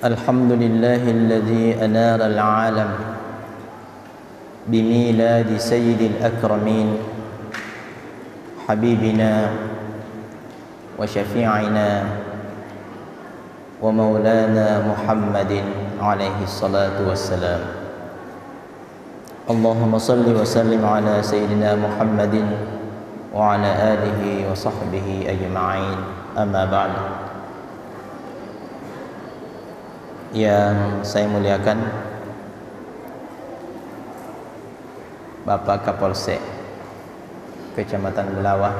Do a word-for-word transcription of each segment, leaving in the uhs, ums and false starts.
الحمد لله الذي أنار العالم بميلاد سيد الأكرمين حبيبنا وشفيعنا ومولانا محمد عليه الصلاة والسلام. اللهم صل وسلم على سيدنا محمد وعلى آله وصحبه أجمعين. أما بعد. Yang saya muliakan Bapak Kapolsek Kecamatan Belawa,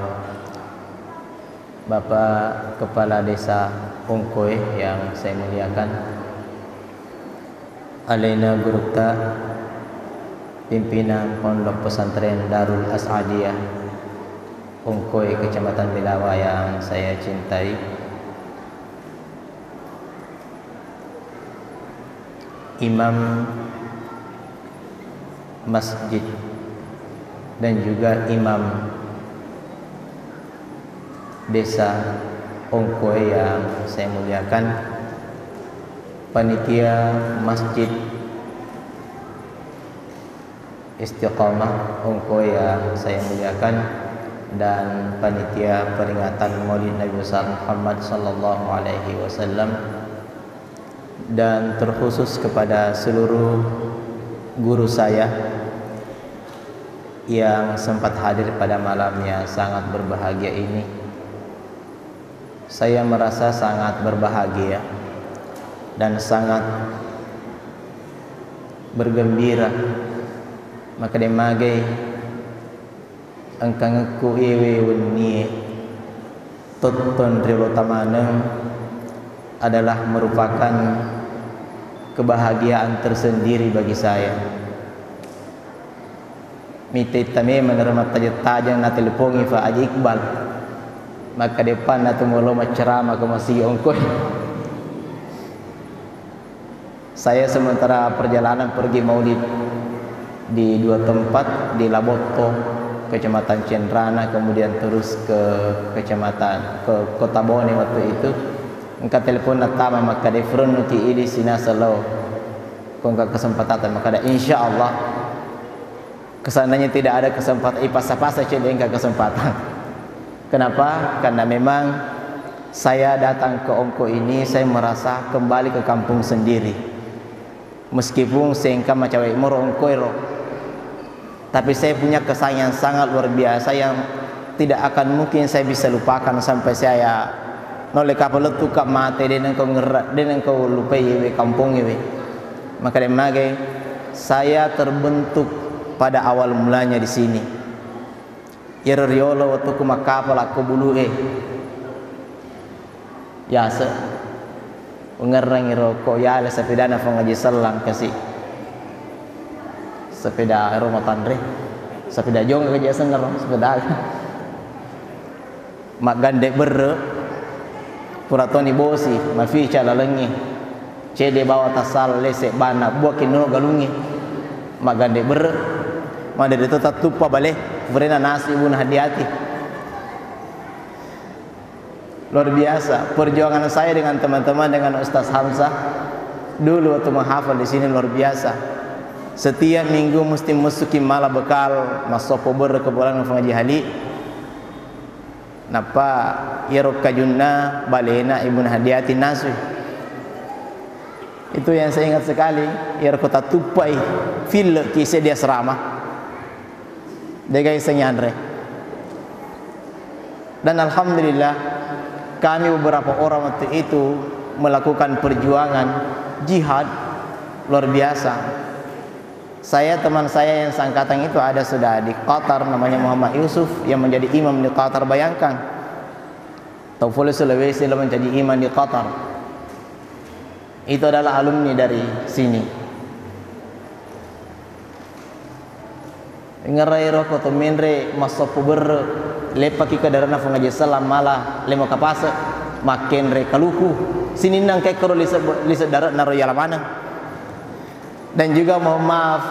Bapak Kepala Desa Ongkoe yang saya muliakan, alena gurutta, pimpinan Pondok Pesantren Darul As'adiyah Ongkoe Kecamatan Belawa yang saya cintai, imam masjid dan juga imam desa Ongkoe yang saya muliakan, panitia Masjid Istiqamah Ongkoe yang saya muliakan, dan panitia peringatan Maulid Nabi Besar Muhammad sallallahu alaihi wasallam, dan terkhusus kepada seluruh guru saya yang sempat hadir pada malam yang sangat berbahagia ini. Saya merasa sangat berbahagia dan sangat bergembira. Maka de magai engkangekku iyewe wennie tottong riolo tamaneng adalah merupakan kebahagiaan tersendiri bagi saya. Mitetta memeng naro mattajeng-tajeng natelepongi Fa Haji Iqbal. Maka depanna tu molo macceramah ke Masigi Ongkoe. Saya sementara perjalanan pergi maulid di dua tempat, di Labotto, Kecamatan Cenrana, kemudian terus ke Kecamatan, ke Kota Bone waktu itu. Engka telepon nattama makkeda, "Furennuki idi sinaseng lao." Ko engka kesempatan, makkeda, "Insya Allah." Seandainya tidak ada kesempatan, ipaksa-paksa cedde engka kesempatan. Kenapa? Karena memang saya datang ke Ongkoe ini, saya merasa kembali ke kampung sendiri. Meskipun sengka macawe moro Ongkoe ro, tapi saya punya kesan yang sangat luar biasa yang tidak akan mungkin saya bisa lupakan sampai saya nolle kapang lettu ka mate, de nengka ngerra-, de nengka lupai we kampong we. Maka de magai saya terbentuk pada awal mulanya di sini. Iyaro riolo wettukku makkapala ko Bulu e. Yase. Ungerrangi ro ko yala sepedana Fong Haji Sellang kasi. Sepeda ero matanre. Sepeda jong aja senna ro, sepeda. Maggande berre, pura toni bosi, mafica lalengnge. Cede bawa tassala lese bana, buaki nono galungnge. Maggande berre, madede to tattuppa bale, furena nasi Ibnu Hadiati. Luar biasa, perjuangan saya dengan teman-teman, dengan Ustaz Hamzah dulu waktu menghafal di sini luar biasa. Setiap minggu mesti musuki mala bekal, massoppo berre ke bolang Fong Haji Hali. Nappa iyaro kajunna balena Ibnu Hadiati nasui. Itu yang saya ingat sekali, iyaro ko tattuppai, filleki seddi asrama. Degai senyanre. Dan alhamdulillah, kami beberapa orang waktu itu melakukan perjuangan jihad luar biasa. Saya, teman saya yang seangkatan itu ada sudah di Qatar, namanya Muhammad Yusuf, yang menjadi imam di Qatar. Bayangkan, tau pole Sulawesi lo menjadi imam di Qatar. Itu adalah alumni dari sini. Ngerai roko to menre massoppo berre, leppaki ke daerahna Fong Haji Sellang mala lemo kapase, makkenre kaluku, sininna engka ekkoro lise, lise dare'na ro yala maneng. Dan juga mohon maaf,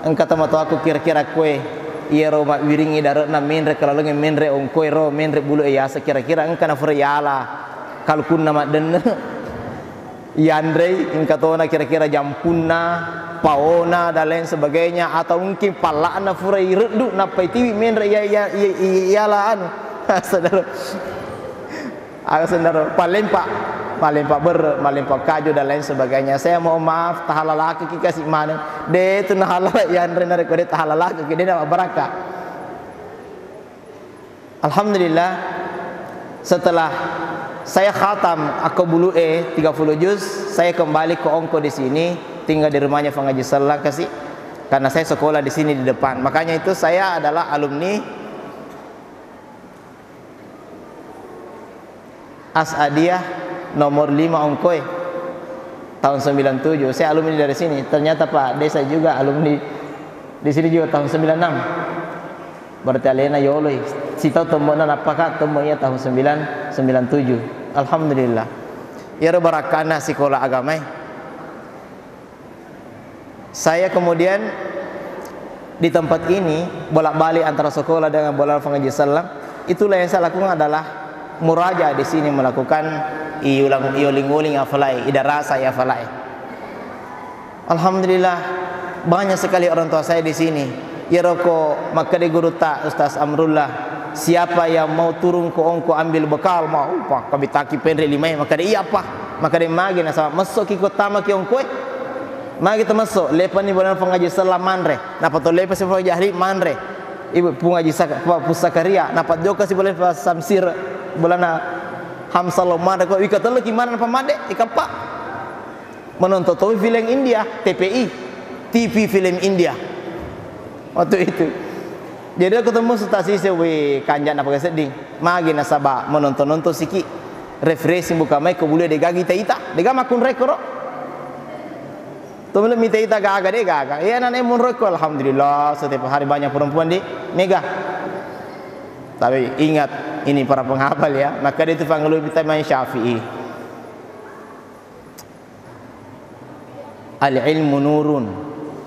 engka tomatoaku kira-kira kue, iyaro mabbiringi dare'na menre ke lalengnge, menre Ongkoe ro, menre Bulu e yase, kira-kira engka nafura yala kalukunna maddenne. Yanrei engka tona kira-kira jampunna, paona, dan lain sebagainya, atau mungkin palla'na fura ireddu nappa itiwi menre iya, iya, iya, iya, iala anu. Saudara. Aga sennaro, pallempa, mallempa berre, mallempa kaju dan lain sebagainya. Saya mohon maaf, tahalalakeki kasi maneng. De tu nahalala yanre narekko de tahalalakeki, de na baraka. Alhamdulillah, setelah saya khatam akko bulu e tiga puluh juz, saya kembali ke ongko di sini, tinggal di rumahnya Fang Haji Sellang kasi, karena saya sekolah di sini di depan. Makanya itu saya adalah alumni As'adiyah nomor lima ongkoe tahun sembilan tujuh. Saya alumni dari sini. Ternyata Pak Desa juga alumni di sini juga tahun sembilan enam. Berarti alena yoloi. Sitau tombo'na nappaka tombo iya tahun sembilan, sembilan tujuh. Alhamdulillah. Iyaro barakkana sikola agamae. Saya kemudian di tempat ini, bolak-balik antara sekolah dengan bolak Fang Haji Sellang, itulah yang saya lakukan adalah muraja di sini, melakukan iulang, ioling-oling afalai, idarasa afalai. Alhamdulillah, banyak sekali orang tua saya di sini. Iyaro ko makkeda gurutta Ustaz Amrullah, siapa yang mau turun ke ongko ambil bekal, mau, Pak, kabitaki penre limai, makkeda iya, Pak. Makkeda magi nasaba messoki ko tamaki ongkoe. Magi to messo, lepani bolana Fang Haji Sellang manre. Napa to lepasi Fang Haji Ahli manre. Ibu Pung Haji Saka-, Pak Pung Sakaria, napa jokasi bolana Pak Samsir, bolana Hamsalo manre ko, wika telloki manre napa madde, ikappa. Menonton topi film India, T P I, T V film India. Waktu itu. Jadi aku temu suta sise, wih, kanjana pakai sedih. Magi nasaba menonton-nonton siki. Refreshing buka mai ko bulu de gaga ita-ita. De gaga makkun rekoro. Tuh mita ita gaga de gaga. Iya nane mun reko, alhamdulillah, setiap hari banyak perempuan di mega. Tapi ingat, ini para penghafal ya. Maka dia itu pangalu kita main Syafi'i. Al-ilmu nurun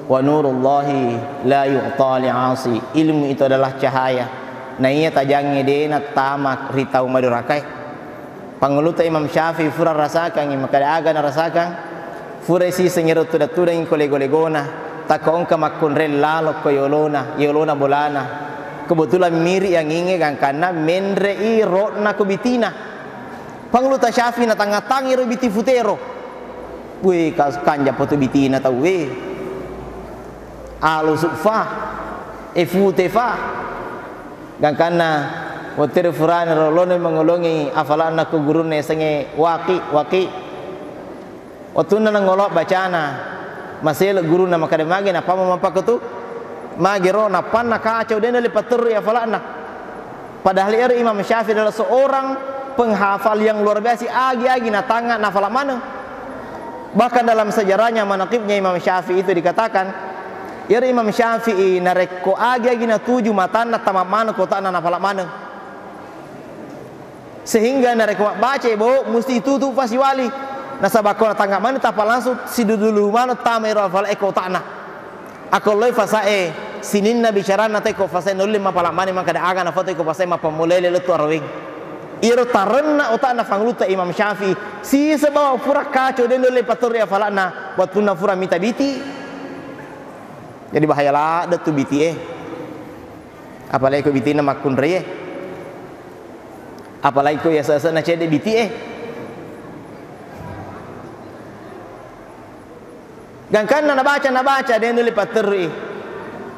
wa nurullahi la yu'ta li asi. Ilmu itu adalah cahaya. Na iya tajangnge de nattama ri tau madurakae. Pangulutta Imam Syafi'i fura rasakangngi, makkeda aga narasakang? Fura siseng ero tudang-tudangngi ko lego-legona, takko engka makkunrai lalo ko yolona, yolona bolana. Kebetulan miri angingnge gangkanna menre'i ro'na ko bitina. Pangulutta Syafi'i natangnga-tangngi ro biti futero. Wé, ka-, kanja poto bitina tauwé. Alusu fa, é fute fa. Gangkanna wettere furana ro loni mangolongi afala'na ko gurunna yasengnge Waqi, Waqi. Wettunna nangolo bacana, maselo gurunna makkeda, "Magi napamma mappakotu?" Magi ro, nappanna kacau, dé nulle patterru afala'na. Padahal iyaro Imam Syafi'i adalah seorang penghafal yang luar biasa, agi-agi natangnga nafala maneng. Bahkan dalam sejarahnya, manaqibnya Imam Syafi'i itu dikatakan, iyaro Imam Syafi'i narekko agi-agi natuju matanna, tama maneng ko otakna, nafala maneng. Sehingga narekko mabbacai, bo, musti itutu fasiwali. Nasaba ko natangnga maneng, tappa langsung sidudulu maneng tama ero afala e ko otakna. Akko loi fasae sininna bicaranna teko fasae nulle mapala maneng makkeda aga nafato iko fasae mappammulai lettu araweng. Iyaro tarenna otakna fangulutta Imam Syafi'i, siseng bawang fura kacau, de nulle patterru afala'na wettunna fura mita biti. Jadi bahaya ladde tu biti e. Apalagi ko bitinna makkunrai e. Apalagi ko yase-, yasenna cedde biti e. Gangkanna nabaca, nabaca, de nulle patterrui.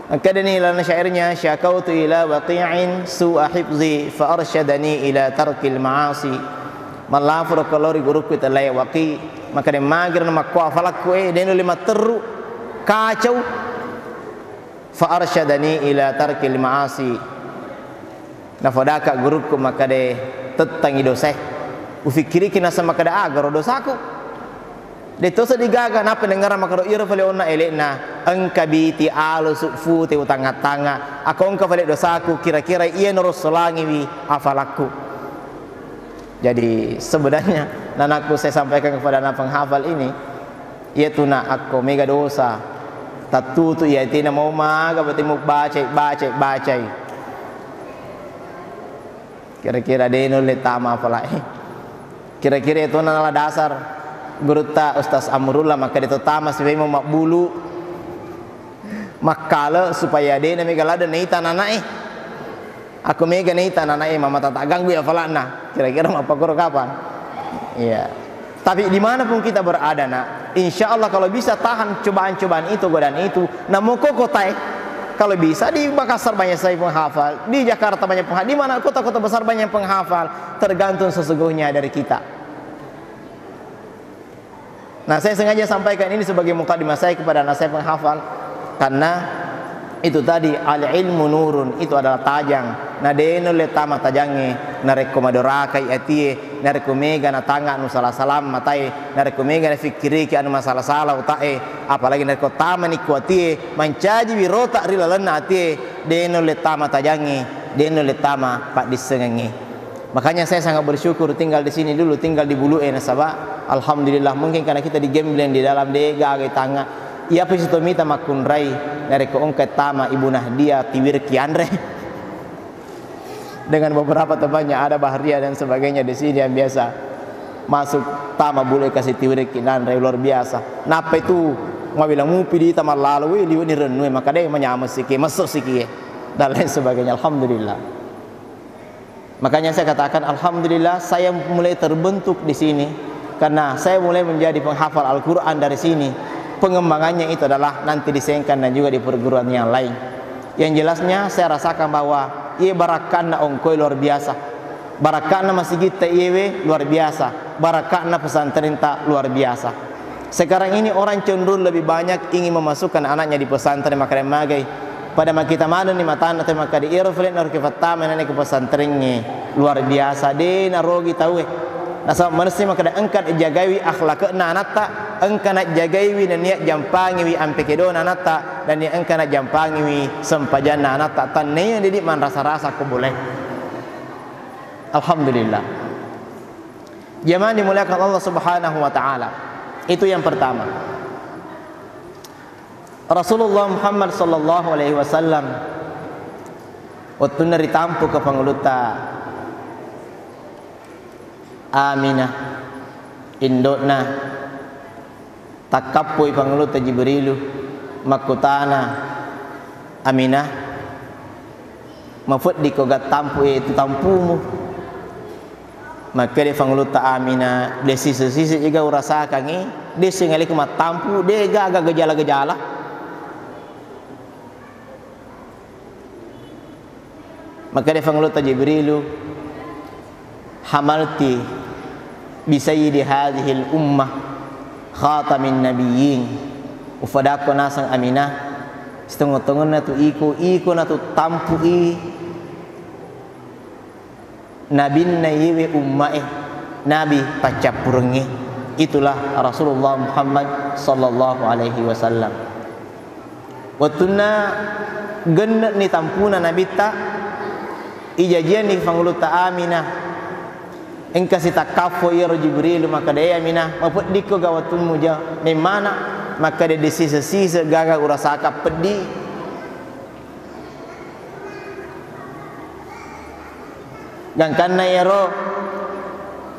Engkadani lalenna syairnya, "Syakautu ila Waqi'in su'a hifzi fa arsyadani ila tarkil ma'asi." Mallafuro ko lao ri gurukku tellae Waqi, makkeda magiro namakko afalakku e, de nulle matterru, kacau. Fa arsyadani ila tarkil ma'asi. Nafadaka gurukku makkeda tettangi dosae. Ufikkiriki naseng makkeda agaro dosaku. Detto seddi gaga, nappa dengerang makkeda iyaro fale onna ele'na, engka biti alusu fute utangnga-tangnga, ako engka fale dosaku, kira-kira iyanaro solangiwi afalakku. Jadi sebenarnya nanakku saya sampaikan kepada anak penghafal ini, iya tu nak akko mega dosa. Tattutu iya tina mau maga berarti mau bacai, bacai, bacai. Kira-kira de nulle tama afalai. Kira-kira itu nala dasar. Gurutta Ustaz Amrullah makkeda to tama sibawa mabbulu makkale supaya de' na mega ladde' naita anana'e. Aku mega naita anana'e, mama tata ganggu ya falakna. Kira-kira mappakkoro kapang? Iya. Tapi dimanapun kita berada, nak, insya Allah kalau bisa tahan cobaan-cobaan itu, godaan itu, namo ko kotae, kalau bisa di Makassar banyak sekali penghafal, di Jakarta banyak penghafal, di mana kota-kota besar banyak penghafal, tergantung sesungguhnya dari kita. Nah, saya sengaja sampaikan ini sebagai mukadimah saya kepada anak saya penghafal, karena itu tadi, al ilmu nurun, itu adalah tajang. Nah, de' nulle tama tajangnge narekko madorakai atie, narekko mega natanga anu sala-sala matae, narekko mega nafikkiriki anu masala-sala uta'e, apalagi narekko tamani ku atie mancaji wirota ri lalenna atie, de' nulle tama tajangnge, de' nulle tama paddissengengnge. Makanya saya sangat bersyukur tinggal di sini dulu, tinggal di Bulu'e, nasaba alhamdulillah, mungkin karena kita digembleng di dalam, de' gaga tanga. Iya pasti tomita makkunrai, narekko engka tama Ibu Nahdia, tiwirki anre. Dengan beberapa temannya, ada Bahria dan sebagainya di sini yang biasa masuk tama Bulu'e kasi tiwirki nanre, luar biasa. Nappa itu mabela mupi di tama lalo, weh, liwe' ni rennue, maka de' manyameng siki, messo siki, dan lain sebagainya. Alhamdulillah. Makanya saya katakan, alhamdulillah, saya mulai terbentuk di sini karena saya mulai menjadi penghafal Al-Quran dari sini. Pengembangannya itu adalah nanti di Sengkang dan juga di perguruan yang lain. Yang jelasnya, saya rasakan bahwa iye barakkanna ongkoe luar biasa. Barakkanna masigitta iyewe luar biasa. Barakkanna pesantren ta luar biasa. Sekarang ini orang cenderung lebih banyak ingin memasukkan anaknya di pesantren, makkeda magai. Pada makkita manenni matanna tau makkeda, iyaro fale naruki fattama nani ku pesantrengnge, luar biasa, de' narogi tauwe. Nasaba manessing makkeda engka najjagaiwi akhlakna anatta, engka najjagaiwi nennia jampangiwi ampe kedona anatta, nennia engka najjampangiwi sempajanna anatta, tennai didi manrasa-rasa ko bolae. Alhamdulillah. Jamaah dimuliakan Allah Subhanahu wa Ta'ala. Itu yang pertama. Rasulullah Muhammad sallallahu alaihi wasallam wettunna ritampuka Pangulutta Aminah, indo'na, takkappoi Pangulutta Jibrilu, makkutana, Aminah, mafeddi ko gattampu e tu tampumu? Makkeda Pangulutta Aminah, de' sise-sise jega urasakangngi, de' sengaleki mattampu, de' gaga gejala-gejala. Makkeda Pangulutta Jibrilu, hamalti bi sayyidi hadhil ummah khatamin nabiyyin. Ufadakko naseng Aminah, sitongo-tongenna tu iko, iko natu tampui nabinna iyewe umma'e, nabi paccappurengnge, itulah Rasulullah Muhammad sallallahu alaihi wasallam. Wettunna genne'ni tampuna nabitta, ijajianni Pangulutta Aminah, engka sitakkaffo iyaro Jibrilu makkeda, "E Aminah, mapeddikko ga wettummu ja memmana?" Makkeda, "De sise-sise gaga urasakang peddi." Gangkanna iyaro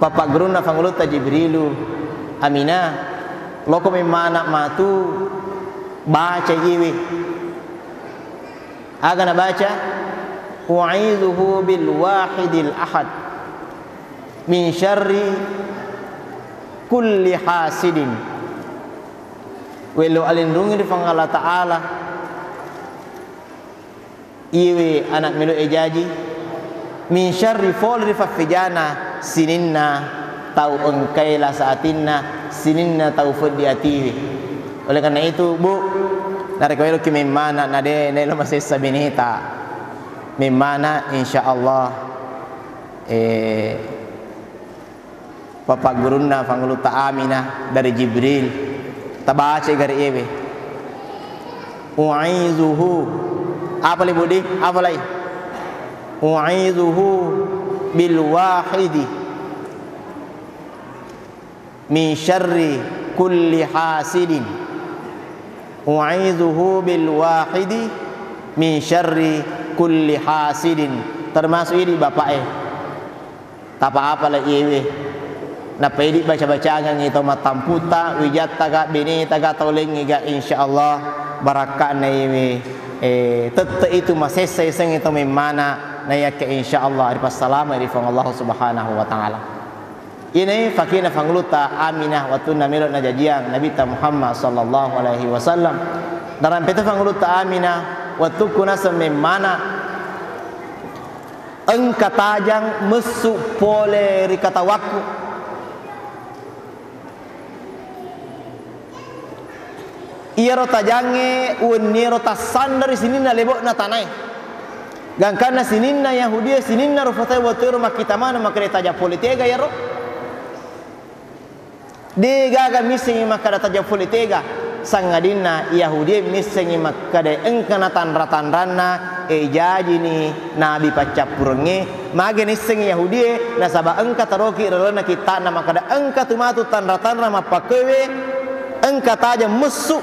pappagurunna Pangulutta Jibrilu, Aminah, loko memmana matu baca iyewe. Aga nabaca? "U'idzuhu bil wahidil ahad min syarri kulli hasidin." Wello alindungi ri Puang Allah Ta'ala iyewe ana' melo e jaji, min syarri, fole ri faffejana sininna tau engkae lasa atinna, sininna tau feddi atiwe. Oleh karena itu, Bu, narekko meloki memmana, na de naelo masessa bineta. Memmana, insya Allah, eh, Papaggurunna Pangulutta Aminah dari Jibril. Tabacai gari ewe. U'izuhu. Apa le, Budi? Apa lai? U'izuhu bil wahidi min syarri kulli hasidin. U'izuhu bil wahidi min syarri kulli hasidin. Termasuk ini bapak e. Tapa-apa la iyewe. Nappa idi baca-bacangengngi tau mattamputta, wijattaga, benetaga, tau laingngiga, insyaallah barakka'na iwi, eh, tette itu masessa isengngi tau memmana, naiyakke insyaallah ripassalama ri Puang Allah Subhanahu wa Ta'ala. Iyanae fakina fangulutta Aminah wettunna melo najajiang Nabitta Muhammad sallallahu alaihi wasallam. Narampe to fangulutta Aminah wettukku naseng memmana, engka tajang messu pole ri katawakku. Iyaro tajangnge wenniero tassandari sininna lebo'na tanae. Gangkanna sininna Yahudié, sininna rufa tau wettuéro makkita maneng makkeda tajang fole tega iyaro. Dé gaga missengngi makkeda tajang fole tega, sangadinna Yahudié missengngi makkeda engka natanra-tanranna, eh, jajini nabi paccappurengngé. Magi naissengngi Yahudié, nasaba engka taroki ri lalenna kitta'na makkeda engka tu matu tanra-tanra mappakkoéwé, engka tajang messu.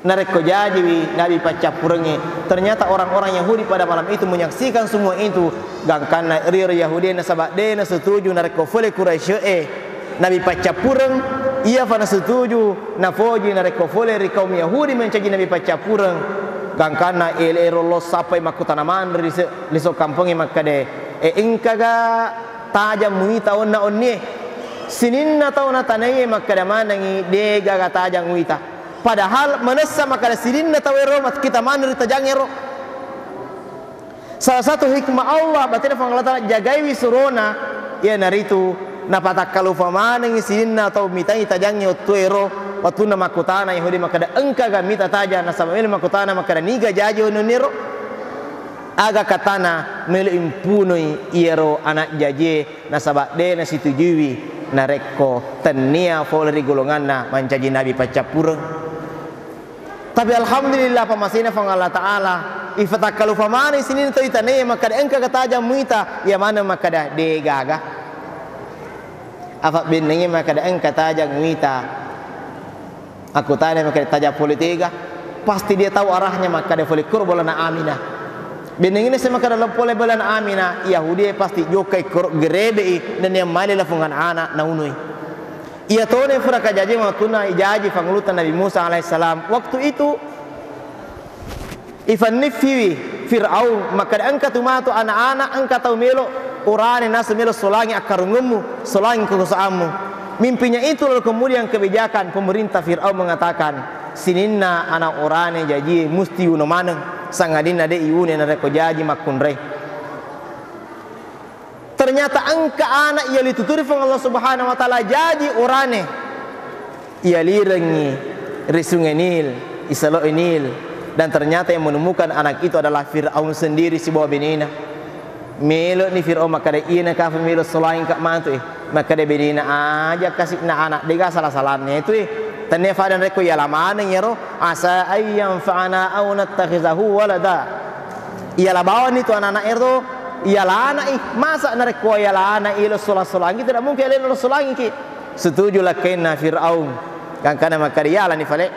Narekko jajiwi nabi paccappurengngé, ternyata orang-orang Yahudi pada malam itu menyaksikan semua itu, gangkanna ri Yahudi nasaba dé nasetuju narekko fole Quraisy é nabi paccappureng, iyafa nasetuju nafoji narekko fole ri kaum Yahudi mencaji nabi paccappureng, gangkanna éléro lo sappai makkutana manre ri se-, ri so kampongngé makkeda, é engkaga tajang muita onna onnié? Sininna tau natanaiyé makkeda manengngi dé gaga tajang uwita. Padahal manessa makkeda sininna tau éro makkita maneng ri tajang éro. Salah satu hikmah Allah, batena Puang Allah Ta'ala jagaiwi surona, iyanaritu napatakkalufa manengngi sininna tau mitai tajangngé wettu éro, wettunna makkutana Yahudi makkeda, engkaga mita tajang, nasaba mélo makkutana makkeda niga jaji ononnéro? Aga katana mélo impunoi iyaro anak jajié? Nasaba dé nasitujuiwi narekko tennia fole ri golonganna mancaji nabi paccappureng. Tapi alhamdulillah, pamasena Puang Allah Ta'ala, ifatakkalufa maneng sininna tau itanaiyé makkeda engkaga tajang muita, iya maneng makkeda dé gaga. Afa bennengngé makkeda engka tajang muita. Akkutana makkeda tajang fole tega, pasti dia tahu arahnya makkeda fole koro bolana Aminah. Bennengngé naisseng makkeda lao pole bolana Aminah, Yahudié pasti jokkai koro gerebe'i nennia male lafungan ana naunoi. Iyatona fura kajajiang wettunna ijaji fangulutta Nabi Musa alaihissalam. Waktu itu ifanniffiwi Fir'aun, makkeda engka tu matu ana-ana, engka tau mélo orane naseng mélo solangi akkarungemmu, solangi kekuasaammu. Mimpinya itu lalu kemudian kebijakan pemerintah Fir'aun mengatakan, sininna ana orane jajié musti iuno maneng, sangadinna dé iuno narekko jaji makkunrai. Ternyata engka ana iya lituturi Puang Allah Subhanahu wa Ta'ala jaji orane. Ialirengngi ri Sungai Nil, isaloi Nil, dan ternyata yang menemukan anak itu adalah Firaun sendiri sibawa benena. Meloni Firaun makkeda, "Iyana kafa melo solangi ka matu e?" Makkeda benena, "Aja kasi'na anak, dega sala-salanna itu e. Tennia fada narekko iala maneng iyaro, asa ayyanfa'ana au nattakhizahu walada." Iala bawani tu anak-anak ero, iala anak i. Masa narekko iala anak i lo sola-solangi, tidak mungkin alena lo solangi ki. Setuju lakkainna Firaun. Gangkana makkeda, "Iyalani fale."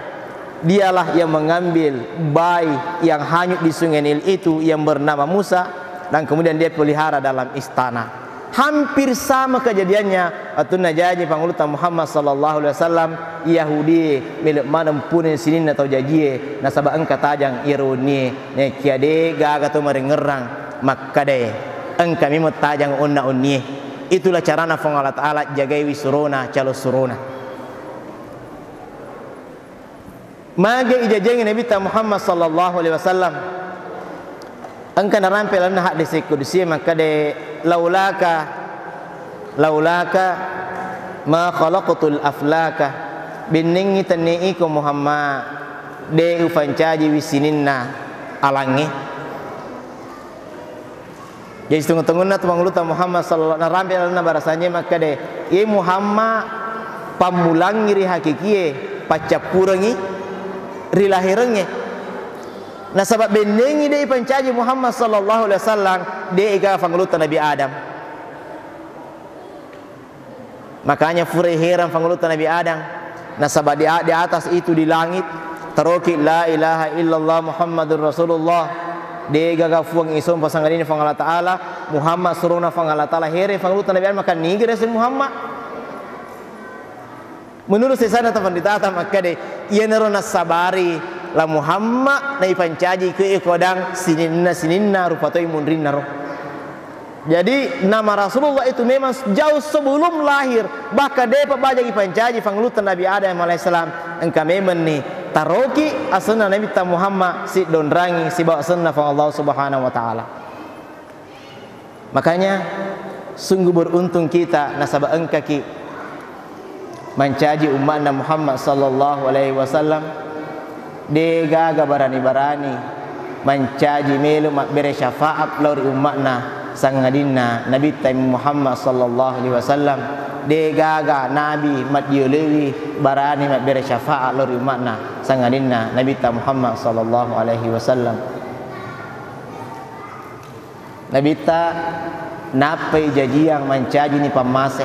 Dialah yang mengambil bayi yang hanyut di Sungai Nil itu yang bernama Musa, dan kemudian dia pelihara dalam istana. Hampir sama kejadiannya wattunna jaji Pangulutta Muhammad sallallahu alaihi wasallam, Yahudi melo maneng puneng sininna tau jajie, nasaba engka tajang iyaro wennie, naekia de gaga to marengngerang makkedae, engka memeng tajang onna wennie. Itulah carana Puang Allah Taala jagaiwi surona, calo surona. Mage ijajiangngi Nabitta Muhammad sallallahu alaihi wasallam. Engka narampe lalenna hadis kudusie makkeda, "Laulaka, laulaka ma khalaqtul aflaka." Bennengngi tennie iko Muhammad, de upancajiwi sininna alangnge. Jadi, sitongo-tongenna tu Pangulutta Muhammad sallallahu, narampe lalenna barasanna makkeda, "Ye Muhammad, pammulangngi ri hakikie, paccappurengngi ri laherengnge." Nasaba bennengngi de ipancaji Muhammad sallallahu alaihi wasallam, de ega Pangulutta Nabi Adam. Makanya furai herang Pangulutta Nabi Adam. Nasaba di, di atas itu di langit, taroki la ilaha illallah Muhammadur Rasulullah. De gaga fuang isompa sangadinna Puang Allah Taala. Muhammad surona Puang Allah Ta'ala, here Puang Luta Nabi Adam, maka nigi rese Muhammad. Menurut sesana tafanritata makkeda, iyanaro nassabari la Muhammad naipancaji ke kodang sininna-sininna rupa toi munrinnaro. Jadi nama Rasulullah itu memang jauh sebelum lahir, bahkan depa baja ipancaji Puang Luta Nabi Adam alaihissalam, engka memenni taroki asenna Nabitta Muhammad siddonrangi sibawa asenna Puang Allah Subhanahu wa Ta'ala. Makanya sungguh beruntung kita nasaba engkaki mancaji umma'na Muhammad sallallahu alaihi wasallam. De gaga barani-barani mancaji melo mabbere syafaat lao ri umma'na sangadinna Nabitta Muhammad sallallahu alaihi wasallam. De gaga nabi maddiolewi barani mabbere syafaat lao ri umma'na sangadinna Nabitta Muhammad sallallahu alaihi wasallam. Nabitta nappai jajiang mancajini pammase.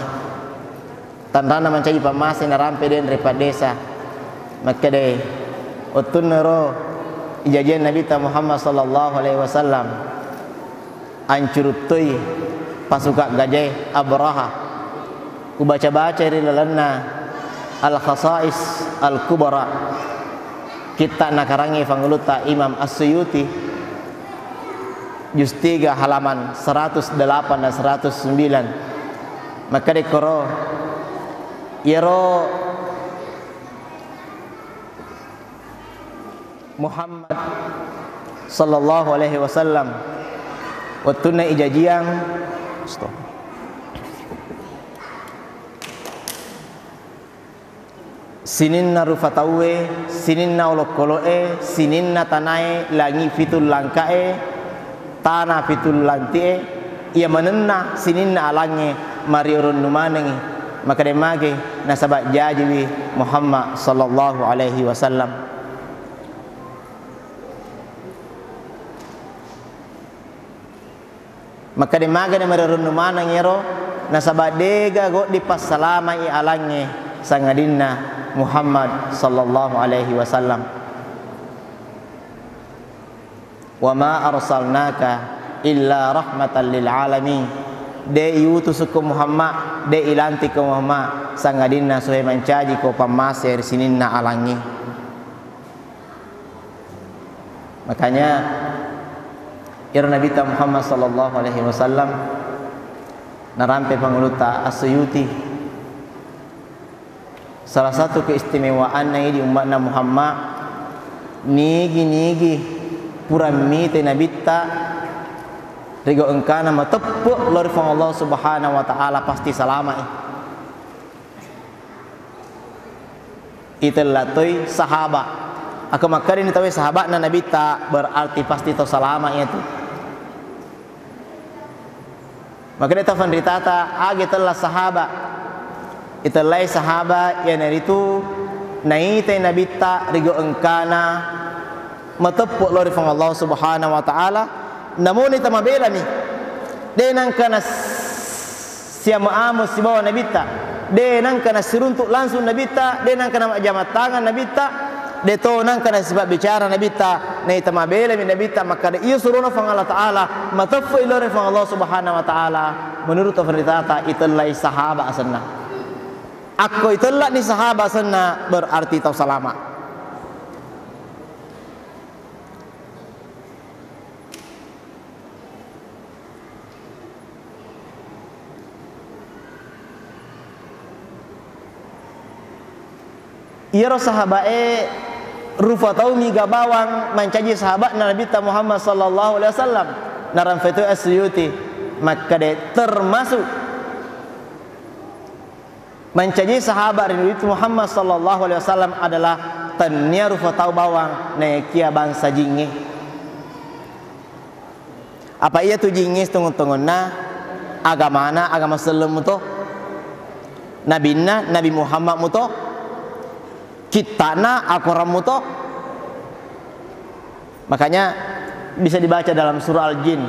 Tanranna mancaji pammase narampe denre paddesa. Makkedai, wettunnaro ijajiang Nabitta Muhammad sallallahu alaihi wasallam, ancuruttoi pasuka gajae Abraha. Kubaca-baca ri lalenna Al-Khasais Al-Kubra, kitta nakarangnge Pangulutta Imam As-Suyuti, juz tiga halaman seratus delapan dan seratus sembilan. Makkeda koro, iyaro Muhammad sallallahu alaihi wasallam wettunna ijajiang, sininna rufa tauwe, sininna olokolo'e, sininna tanae, langi pitu langka'e, tana pitu lanti'e, iya manenna sininna alangnge marioronnu manengngi, makkeda mage nasaba jajiwi Muhammad sallallahu alaihi wasallam. Makkeda magani marioronnu maneng iyaro, nasaba dega goddi passalamai alangnge sangadinna Muhammad sallallahu alaihi wasallam. Wa ma arsalnaka illa rahmatan lil alamin. De iutusukko Muhammad, de ilantikko Muhammad, sangadinna suhe mancajiko pammase ri sininna alangnge. Makanya, iyaro Nabitta Muhammad sallallahu alaihi wasallam narampe Pangulutta As-Suyuti. Salah satu keistimewaanna idi umma'na Muhammad, nigi-nigi pura mite Nabitta, rigo engkana mateppe lao ri Puang Allah Subhanahu wa Ta'ala, pasti salama'i. Itella toi sahaba. Ako makkedani tauwe sahaba'na Nabitta, berarti pasti tau salama iyatu. Makkeda tafanritata, age tella sahaba. Itellai sahaba iyanaritu naitai Nabitta rigo engkana mateppe lao ri Puang Allah Subhanahu wa Ta'ala, namuni tamabelani. De nangka na siamu-amu sibawa Nabitta, de nangka nasiruntuk langsung Nabitta, de nangka namajjama tangan Nabitta, de to nangka nasipabbicara Nabitta, naita mabelami Nabitta makkada, "Iya surona Puang Allah Ta'ala, mateppe'i lao ri Puang Allah Subhanahu wa Ta'ala." Menurut tafanritata, itellai sahaba asenna. Akko itellani sahaba asenna, berarti tau salama. Iyaro sahaba'e rufa tau miga bawang mancaji sahaba'na Nabitta Muhammad sallallahu alaihi wasallam. Narampe toi As-Suyuti makkeda, termasuk mancaji sahaba ri Nabi Muhammad sallallahu alaihi wasallam adalah tennia rufa tau bawang, naekia bangsa jingnge. Apa iyatu jingnge setongon-tonganna agamana, agama selleng muto, nabinna, Nabi Muhammad muto, kittana, akorammu to. Makanya bisa dibaca dalam surah Al-Jin.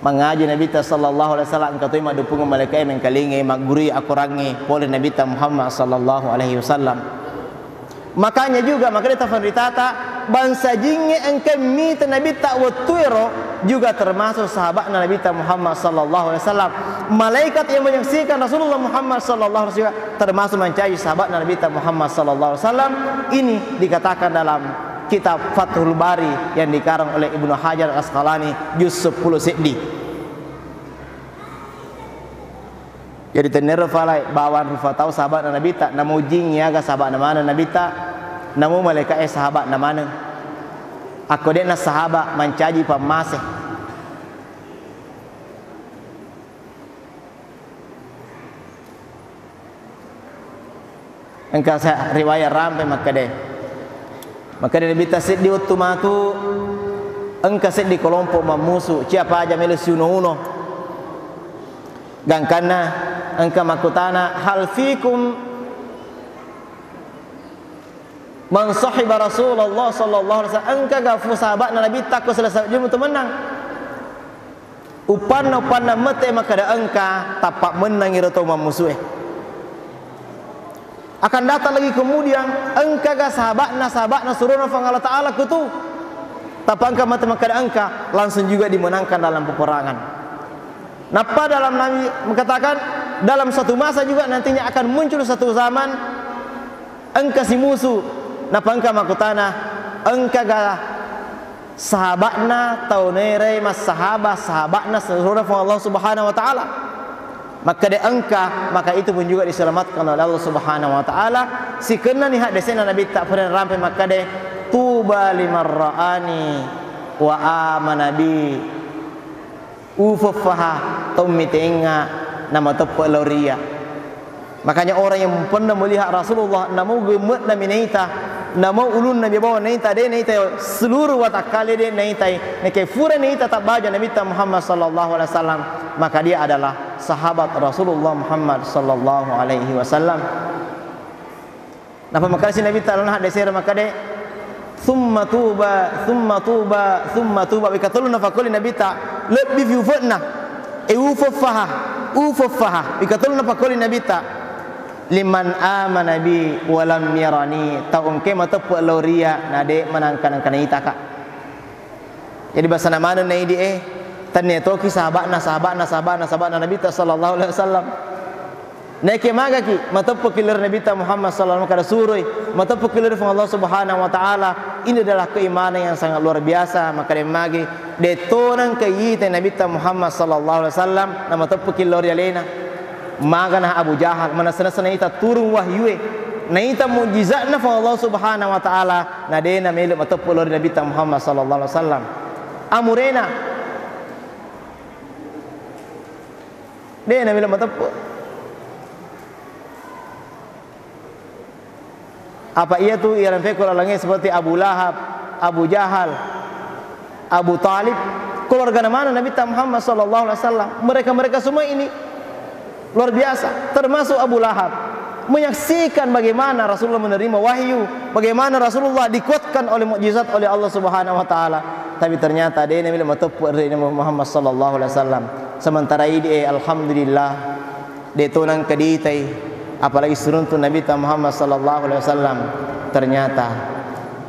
Mangaji Nabitta sallallahu alaihi wasallam, engka toi madduppungeng malaika'e mengkalingai, maggurui akorangnge pole Nabitta Muhammad sallallahu alaihi wasallam. Makanya juga, makanya tafanritata, bangsa jingnge engka mita Nabitta wettuero, juga termasuk sahabatna Nabitta Muhammad sallallahu alaihi wasallam. Malaikat yang menyaksikan Rasulullah Muhammad sallallahu alaihi wasallam termasuk mencaci sahabatna Nabitta Muhammad sallallahu alaihi wasallam. Ini dikatakan dalam kitab Fathul Bari yang dikarang oleh Ibnu Hajar Asqalani, juz sepuluh seddi. Jadi tennero falai bawang rufa tau sahabatna Nabitta, namo jing yaga sahabatna maneng Nabitta, namo malaika'e sahabatna maneng. Akko de'na sahaba mancaji pammase. Engka sa-, riwayat rampe makkeda, makkeda Nabitta, seddi wettu matu engka seddi kelompok mammusu, cia paja melo siuno-uno. Gangkanna engka makkutana, "Hal fikum man sahiba Rasulullah sallallahu alaihi wasallam?" Engkaga fu sahabatna Nabitta ko selesai julu tu mennang? Uppanna, uppanna mette makkeda engka, tappa mennang iro tau mammusue. Akan datang lagi kemudian, engkaga sahabatna, sahabatna surona Puang Allah Ta'ala kutu? Tappa engka mate makkeda engka, langsung juga dimenangkan dalam peperangan. Nappa dalam Nabi mengatakan, dalam satu masa juga nantinya akan muncul satu zaman, engka simusu, nappa engka makkutana, engkaga sahabatna tau naerai massahaba, sahabatna seluruhna Puang Allah Subhanahu wa Ta'ala. Makkeda engka, maka itu pun juga diselamatkan oleh Allah Subhanahu wa Ta'ala. Sikennani haddese'na Nabitta, pura rampe makkeda, "Tuba liman ra'ani wa amana bi." Ufeffaha tau mitengnga namateppe lao ri iyya. Makanya orang yang pernah melihat Rasulullah, namo gemme'na mi naita, namo ulunna mi bawang naita, de naita seluruh watakkale de naitai. Neke fura naita tabbaja Nabitta Muhammad sallallahu alaihi wasallam, maka dia adalah sahabat Rasulullah Muhammad sallallahu alaihi wasallam. Nappa makkalasi Nabitta lalenna haddese'na makkeda, "Tsumma tuba, tsumma tuba, tsumma tuba." Wekka tellu napakkoli Nabitta, lebbi fi ufe'na. E ufeffaha, ufeffaha. Wekka tellu napakkoli Nabitta, "Liman amana bi wa lam yarani." Tau engkae mateppe lao ri iyya, na de manangka-nangka naitaka. Jadi, basana maneng na idi e, tennia toki sahaba'na, sahaba'na, sahaba'na, sahaba'na Nabitta sallallahu alaihi wasallam. Naekia magaki, mateppeki lao ri Nabitta Muhammad sallallahu alaihi wasallam, kada suroi, mateppeki lao ri Puang Allah Subhanahu wa Ta'ala. Ini adalah keimanan yang sangat luar biasa. Maka de magi, de tonang kaitai Nabitta Muhammad sallallahu alaihi wasallam, na mateppeki lao ri alena. Magana Abu Jahal, manessa-nessa naita turung wahyue, naita mujizatna Puang Allah Subhanahu wa Ta'ala, na de namelo mateppu lao ri Nabitta Muhammad sallallahu alaihi wasallam. Amurena, de namelo mateppu. Apa iyatu iya rampekko lalengnge seperti Abu Lahab, Abu Jahal, Abu Talib, keluargana maneng Nabitta Muhammad sallallahu alaihi wasallam. Mereka-mereka semua ini luar biasa, termasuk Abu Lahab. Menyaksikan bagaimana Rasulullah menerima wahyu, bagaimana Rasulullah dikuatkan oleh mukjizat oleh Allah Subhanahu wa Ta'ala. Tapi ternyata de namelo mateppu ri Nabi Muhammad sallallahu alaihi wasallam. Sementara idi, eh, alhamdulillah, de tonang kaitai, apalagi siruntu Nabitta Muhammad sallallahu alaihi wasallam, ternyata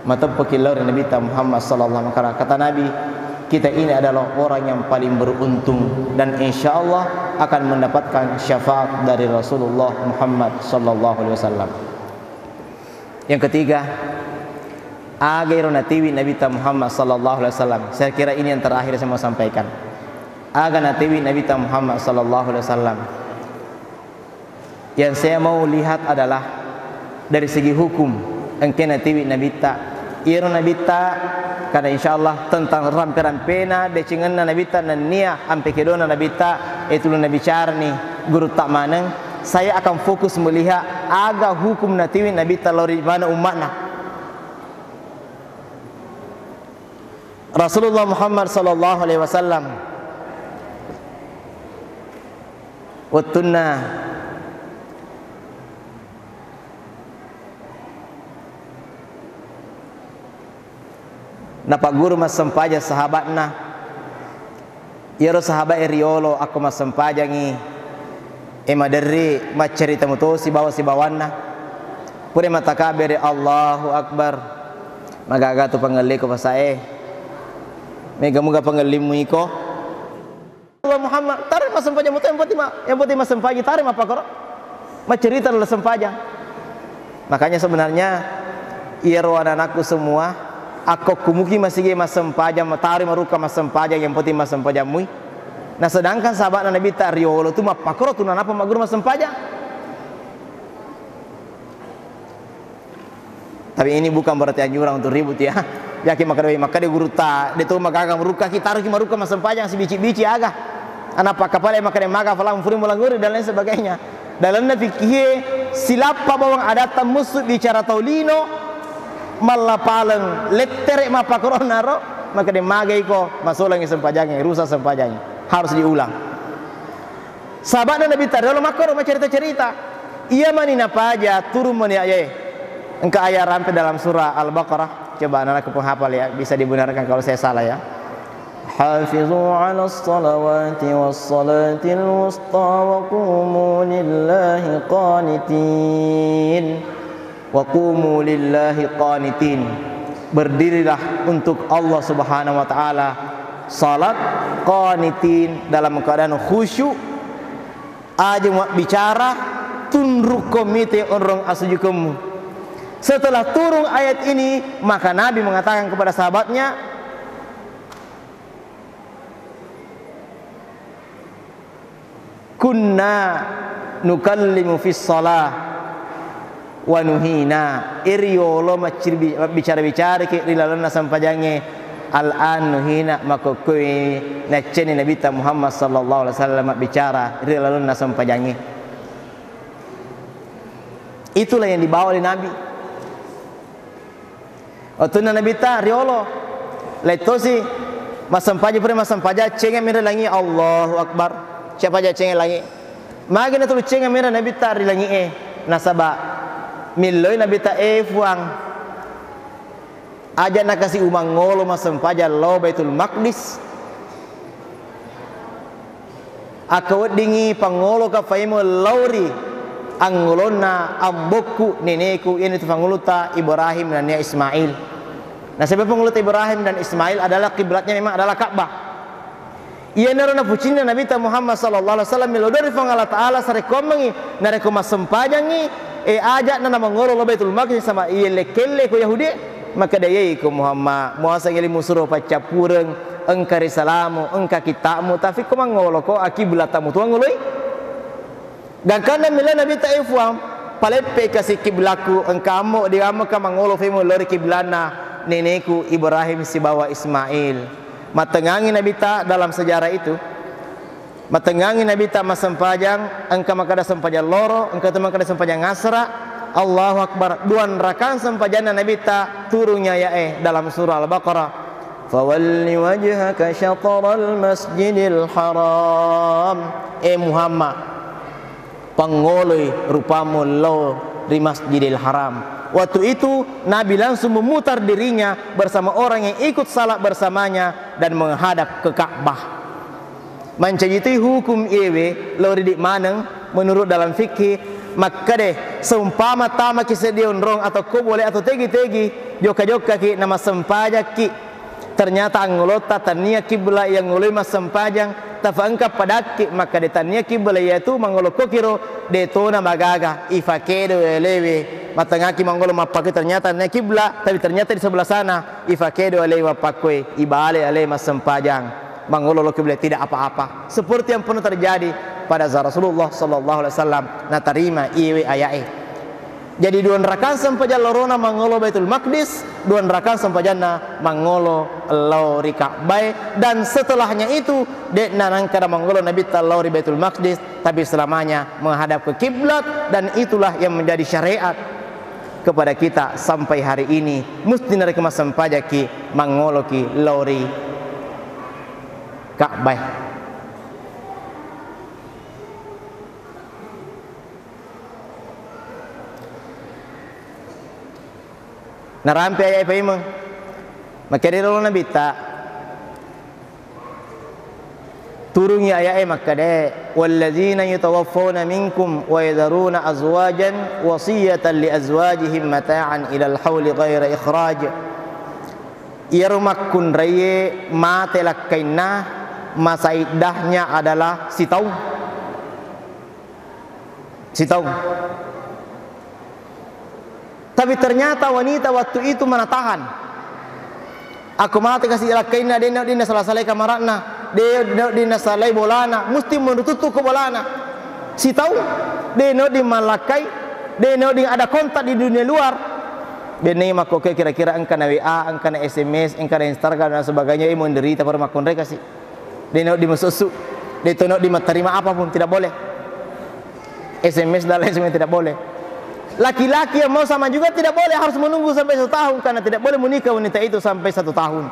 mateppeki lao ri Nabitta Muhammad sallallahu alaihi wasallam. Kata Nabi, kita ini adalah orang yang paling beruntung dan insya Allah akan mendapatkan syafaat dari Rasulullah Muhammad sallallahu alaihi wasallam. Yang ketiga, aga ero natiwi Nabitta Muhammad sallallahu alaihi wasallam. Saya kira ini yang terakhir saya mau sampaikan. Aga natiwi Nabitta Muhammad sallallahu alaihi wasallam. Yang saya mau lihat adalah dari segi hukum, engkae natiwi Nabitta. Iyaro Nabitta, karena insya Allah tentang rampe-rampena, decengenna Nabitta, nennia ampe kedona Nabitta, itu nabicarani gurutta maneng. Saya akan fokus melihat aga hukum natiwi Nabitta lao ri mana umma'na. Rasulullah Muhammad sallallahu alaihi wasallam wettunna napagguru massempajang sahabatna, iyaro sahaba'e riolo akko massempajangi, e maderri maccarita muto sibawa sibawanna. Pura matakabere, Allahu Akbar. Magaga tu pangelleku pasae. Mega muga pangellimmu iko. Muhammad, taro massempajang muto, yang penting ma-, yang penting massempajang, taro mappakoro. Maccerita dalam sempajang. Makanya sebenarnya, iyaro anak-anakku semua, akko kumuki masigi massempajang, taro marukka massempajang, yang penting massempajang mui. Nah, sedangkan sahabatna Nabitta riolo tu mappakoro tu nanappa magguru massempajang. Tapi ini bukan berarti anjuran untuk ribut ya. Yakin makkeda, "Wei, makkeda gurutta, de to magaga marukka ki, taruki marukka massempajang sibici-bici aga." Ana pakkapale makkeda maga falang furi mulanguri dan lain sebagainya. Dalamna fikih silappa bawang adatta musu bicara tau lino, mallapaleng lettere mappakorona ro, makkeda maga iko masolangi sempajangnge, rusak sempajangnge. Harus diulang. Sahabatna Nabitta riolo makkoro macerita-cerita. Iya mani napaja turun mani ayae. Engka ayat rampe dalam surah Al-Baqarah. Coba anak-anak penghafal ya, bisa dibenarkan kalau saya salah ya. Hafizu 'alas salawati was salatil wusta wa qumu lillahi qanitin. Wa qumu lillahi qanitin. Berdirilah untuk Allah Subhanahu wa taala salat qanitin, dalam keadaan khusyuk, aja mabbicara, tunrukko mite onrong asujukemmu. Setelah turun ayat ini, maka Nabi mengatakan kepada sahabatnya, "Kunna nukallimu fis shalah wa nuhina." Iriolo maccirbi-, mabbicara-bicaraki ri lalenna sempajangnge. Al-an nuhina, makkokkoe naccenni Nabitta Muhammad sallallahu alaihi wasallam mabbicara ri lalenna sempajangnge. Itulah yang dibawa oleh Nabi. Wettunna Nabitta riolo, lettosi massempajang, pura massempajang, cenga mira langi, Allahu Akbar. Siapa aja cenga langi? Magi natulu cenga mira Nabitta ri langi e. Nasaba milloi Nabitta, e Fuang, aja nakasi umangngolo massempajang lao Baitul Maqdis. Akka weddingngi pangngoloka faimeng lao ri angngolonna ambokku, neneku, iyanaritu pangngolota Ibrahim nennia Ismail. Nasaba pangngolota Ibrahim dan Ismail adalah kiblatnya memang adalah Ka'bah. Iyanaro napucinna Nabitta Muhammad sallallahu alaihi wasallam, melo doa ri Puang Allah Taala sarekkoammengngi, narekko massempajangngi, e, aja'na namangngolo lao Baitul Maqdis sama iyelle-kelle ko Yahudi, makkeda, "Yei ko Muhammad, muaseng eli musuro paccappureng, engka risalamu, engka kitta'mu, tapi ko mangngoloko akiblatta mutuang ngoloi?" Gangkanna melo Nabitta, e Fuang, paleppe kasi kiblakku, engka ammo, de ammoka mangngolo femo lao ri kiblanna neneku Ibrahim sibawa Ismail. Mattengngangi Nabitta dalam sejarah itu. Mattengngangi Nabitta massempajang, engka makkeda sempajang loro, engka tu makkeda sempajang asra. Allahu Akbar. Dua rakang sempajanna Nabitta turungngi aya'e dalam surah Al-Baqarah. "Fawalli wajhaka syatral masjidil haram." E Muhammad, pangngoloi rupamu lao ri Masjidil Haram. Waktu itu Nabi langsung memutar dirinya bersama orang yang ikut salat bersamanya dan menghadap ke Ka'bah. Mancaji tu hukum ewe lao ridi maneng menurut dalam fikih, makkeda seumpama tamaki seddi onrong atau ko bole atau tegi-tegi, jokka-jokkaki na massempajakki, ternyata angngolotta tania kibla yang ngoloi massempajang, tafa engka padakki makkeda tania kibla iyatu mangngolokkokiro, de tona magaga, ifakedo alewe, matengaki manggolo mappakoi ternyata tania kibla, tapi ternyata di sebelah sana, ifakedo alewe mappakoi, ibale alewe massempajang. Mangolo lo kiblat tidak apa-apa. Seperti yang pernah terjadi pada zaman Rasulullah sallallahu alaihi wasallam, natarima iwe aya'e. Jadi dua rakang sempajang lorona mangolo Baitul Maqdis, dua rakang sempajanna mangolo lao ri Ka'bah, dan setelahnya itu de'na nangkana mangolo Nabitta lao ri Baitul Maqdis, tapi selamanya menghadap ke kiblat, dan itulah yang menjadi syariat kepada kita sampai hari ini. Musti narekko massempajaki mangoloki lao ri Ka'bah. Narampe aya'e paimeng. Makkedai lolo Nabitta. Turungi aya'e makkeda, "Walladzina yutawaffawna minkum wa yadharuna azwajan wasiyatan li azwajihim mata'an ilal hauli ghaira ikhraj." Iyaro makkunraie mate lakkainna, masa iddahnya adalah sitaung. Sitaung. Tapi ternyata wanita waktu itu mana tahan. Akko mate kasi lakkainna, de' nawedding nasalai-salai kamara'na, de' nawedding nasalai bolana, musti menututtu ko bolana. Sitaung, de' nawedding mallakkai, de' nawedding ada kontak di dunia luar. Bennai makkoke kira-kira engkana W A, engkana S M S, engkana Instagram dan sebagainya, eh, menderita para makkunrai kasi. De' nawedding masessu, de' to nawedding mattarima apapun, tidak boleh. S M S dan lain sebagainya tidak boleh. Laki-laki yang mau sama juga tidak boleh, harus menunggu sampai satu tahun, karena tidak boleh menikah wanita itu sampai satu tahun.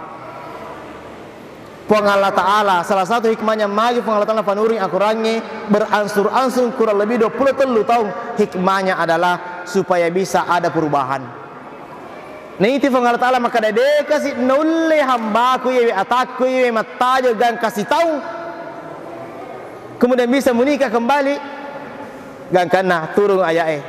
Puang Allah Ta'ala, salah satu hikmahnya magi Puang Allah Ta'ala fanurung Al-Qurannya berangsur-angsur kurang lebih dua puluh tellu tahun. Hikmahnya adalah supaya bisa ada perubahan. Naiti Puang Allah Ta'ala makkeda, de' kasi naulle hambaku iyewe, atakku iyewe mattajeng gangka sitaung, kemudian bisa menikah kembali. Gangkanna turun aya'e,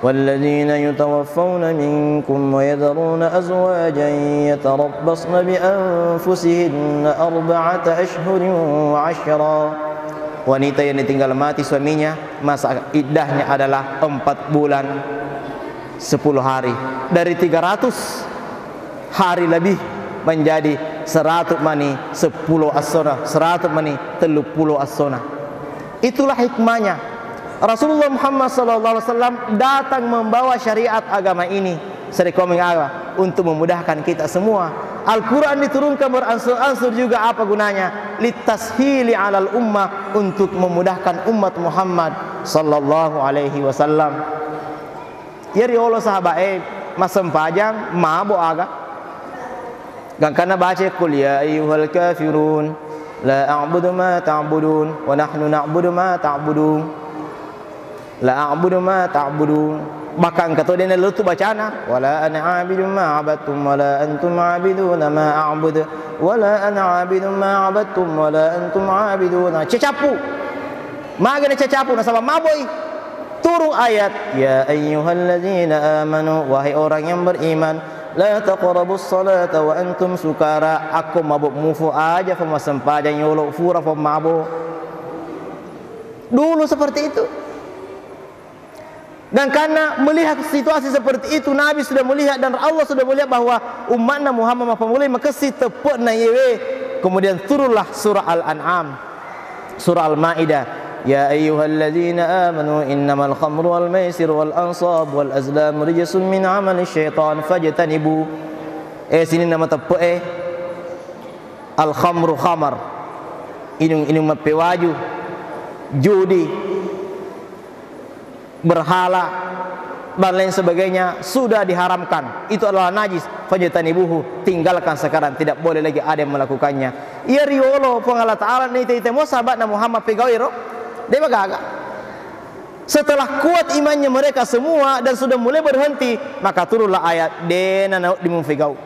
"Walladzina yutawaffawna minkum wa yadharuna azwajan yatarabbasna bi anfusihinna arba'ata ashhurin wa 'ashra." Wanita yang ditinggal mati suaminya, masa iddahnya adalah empat bulan sepuluh hari. Dari tiga ratus hari lebih menjadi seratus mani sepuluh assona, seratus mani tellu puluh assona. Itulah hikmahnya. Rasulullah Muhammad sallallahu alaihi wasallam datang membawa syariat agama ini, serekoming Allah, untuk memudahkan kita semua. Al-Quran diturunkan berangsur-angsur juga apa gunanya? Litashili alal ummah, untuk memudahkan umat Muhammad sallallahu alaihi wasallam. Iya riolo sahaba'e massempajang mabo aga. Gangkanna baca, "Qul ya ayyuhal kafirun, la a'budu ma ta'budun, wa nahnu na'budu ma ta'budun. La a'budu ma ta'budun." Bahkan engka to dena lettu bacana, "Wala ana 'abidun ma 'abadtum, wala antum 'abiduna ma a'bud, wala ana 'abidun ma 'abadtum, wala antum 'abiduna." Cecappu. Magana cacapu nasaba maboi. Turun ayat, "Ya ayyuhalladzina amanu, wahai orang yang beriman, la taqrabus salata wa antum sukara." Akko mabo mufu aja fa massempajang yolo fura fa mabo. Dulu seperti itu. Dan karena melihat situasi seperti itu, Nabi sudah melihat dan Allah sudah melihat bahwa umatna Muhammad mappammulai makessing teppe'na yewe. Kemudian turunlah surah Al-An'am. Surah Al-Maidah, "Ya ayyuhalladzina amanu innamal khamru wal maisir wal ansab wal azlam rijsun min amali syaitan fajtanibu." Eh, sininna mateppe'e, al-khamru, khamar, inung-inung mappewaju, judi, berhala, dan lain sebagainya sudah diharamkan. Itu adalah najis. Fajtanibuhu, tinggalkan sekarang, tidak boleh lagi ada yang melakukannya. Iya riolo Puang Allah Ta'ala nita-ita mo sahabatna Muhammad pegau iro, de' bagaga. Setelah kuat imannya mereka semua dan sudah mulai berhenti, maka turunlah ayat, de' na nawedding mufegau.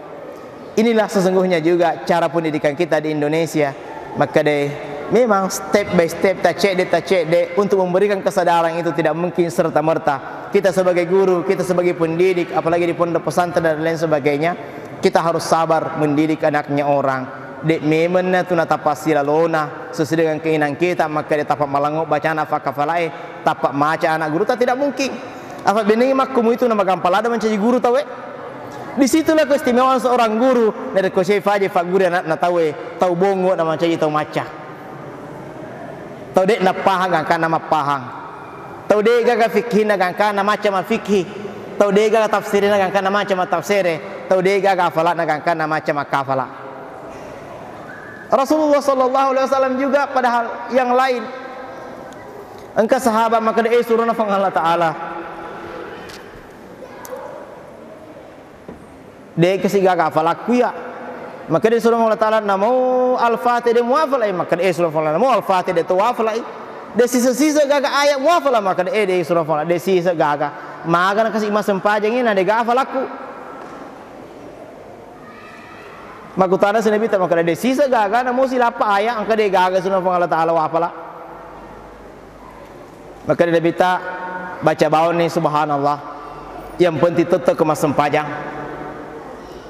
Inilah sesungguhnya juga cara pendidikan kita di Indonesia. Makkeda memang step by step, tacedde, tacedde, untuk memberikan kesadaran itu tidak mungkin serta-merta. Kita sebagai guru, kita sebagai pendidik, apalagi di pondok pesantren dan lain sebagainya, kita harus sabar mendidik anaknya orang. De' memenna tu natappa silalona sesuai dengan keinginan kita, makkeda tappa malango bacana fakkafalae, tappa maca anak guru ta, tidak mungkin. Apa benengi makkumu itu nama gampang lada mencaji guru tauwe. Di situlah keistimewaan seorang guru. Narekko sifaje fagguru anakna tauwe, tau bongo na mancaji tau macca. Tau de' nappahang gangkanna mappahang. Tau de' gaga fikihna gangkanna macca maffikihi. Tau de' gaga tafsirina gangkanna macca mattafsere. Tau de' gaga afalana gangkanna macca makkafala. Rasulullah sallallahu alaihi wasallam juga padahal yang lain. Engka sahabat makkeda, "Eh, surona Puang Allah Ta'ala." De' kasi gaga afalakku iya. Makkeda surah Allah Ta'ala, "Namo Al-Fatihah de' muafalai." Makkeda, "Eh, surah Allah, namo Al-Fatihah de' to wafalai." De' sisa-sisa gaga ayat muafala, makkeda, "Eh, de' surah Allah, de' sisa gaga." Magana kasi massempajang ina de' gaga afalakku. Makkutana si Nabi ta makkeda, "De' sisa gaga, namo silappa ayat, engka de' gaga surah Allah Ta'ala wafala." Makkeda Nabitta, "Baca bawanni subhanallah. Yang penting tette'ko massempajang."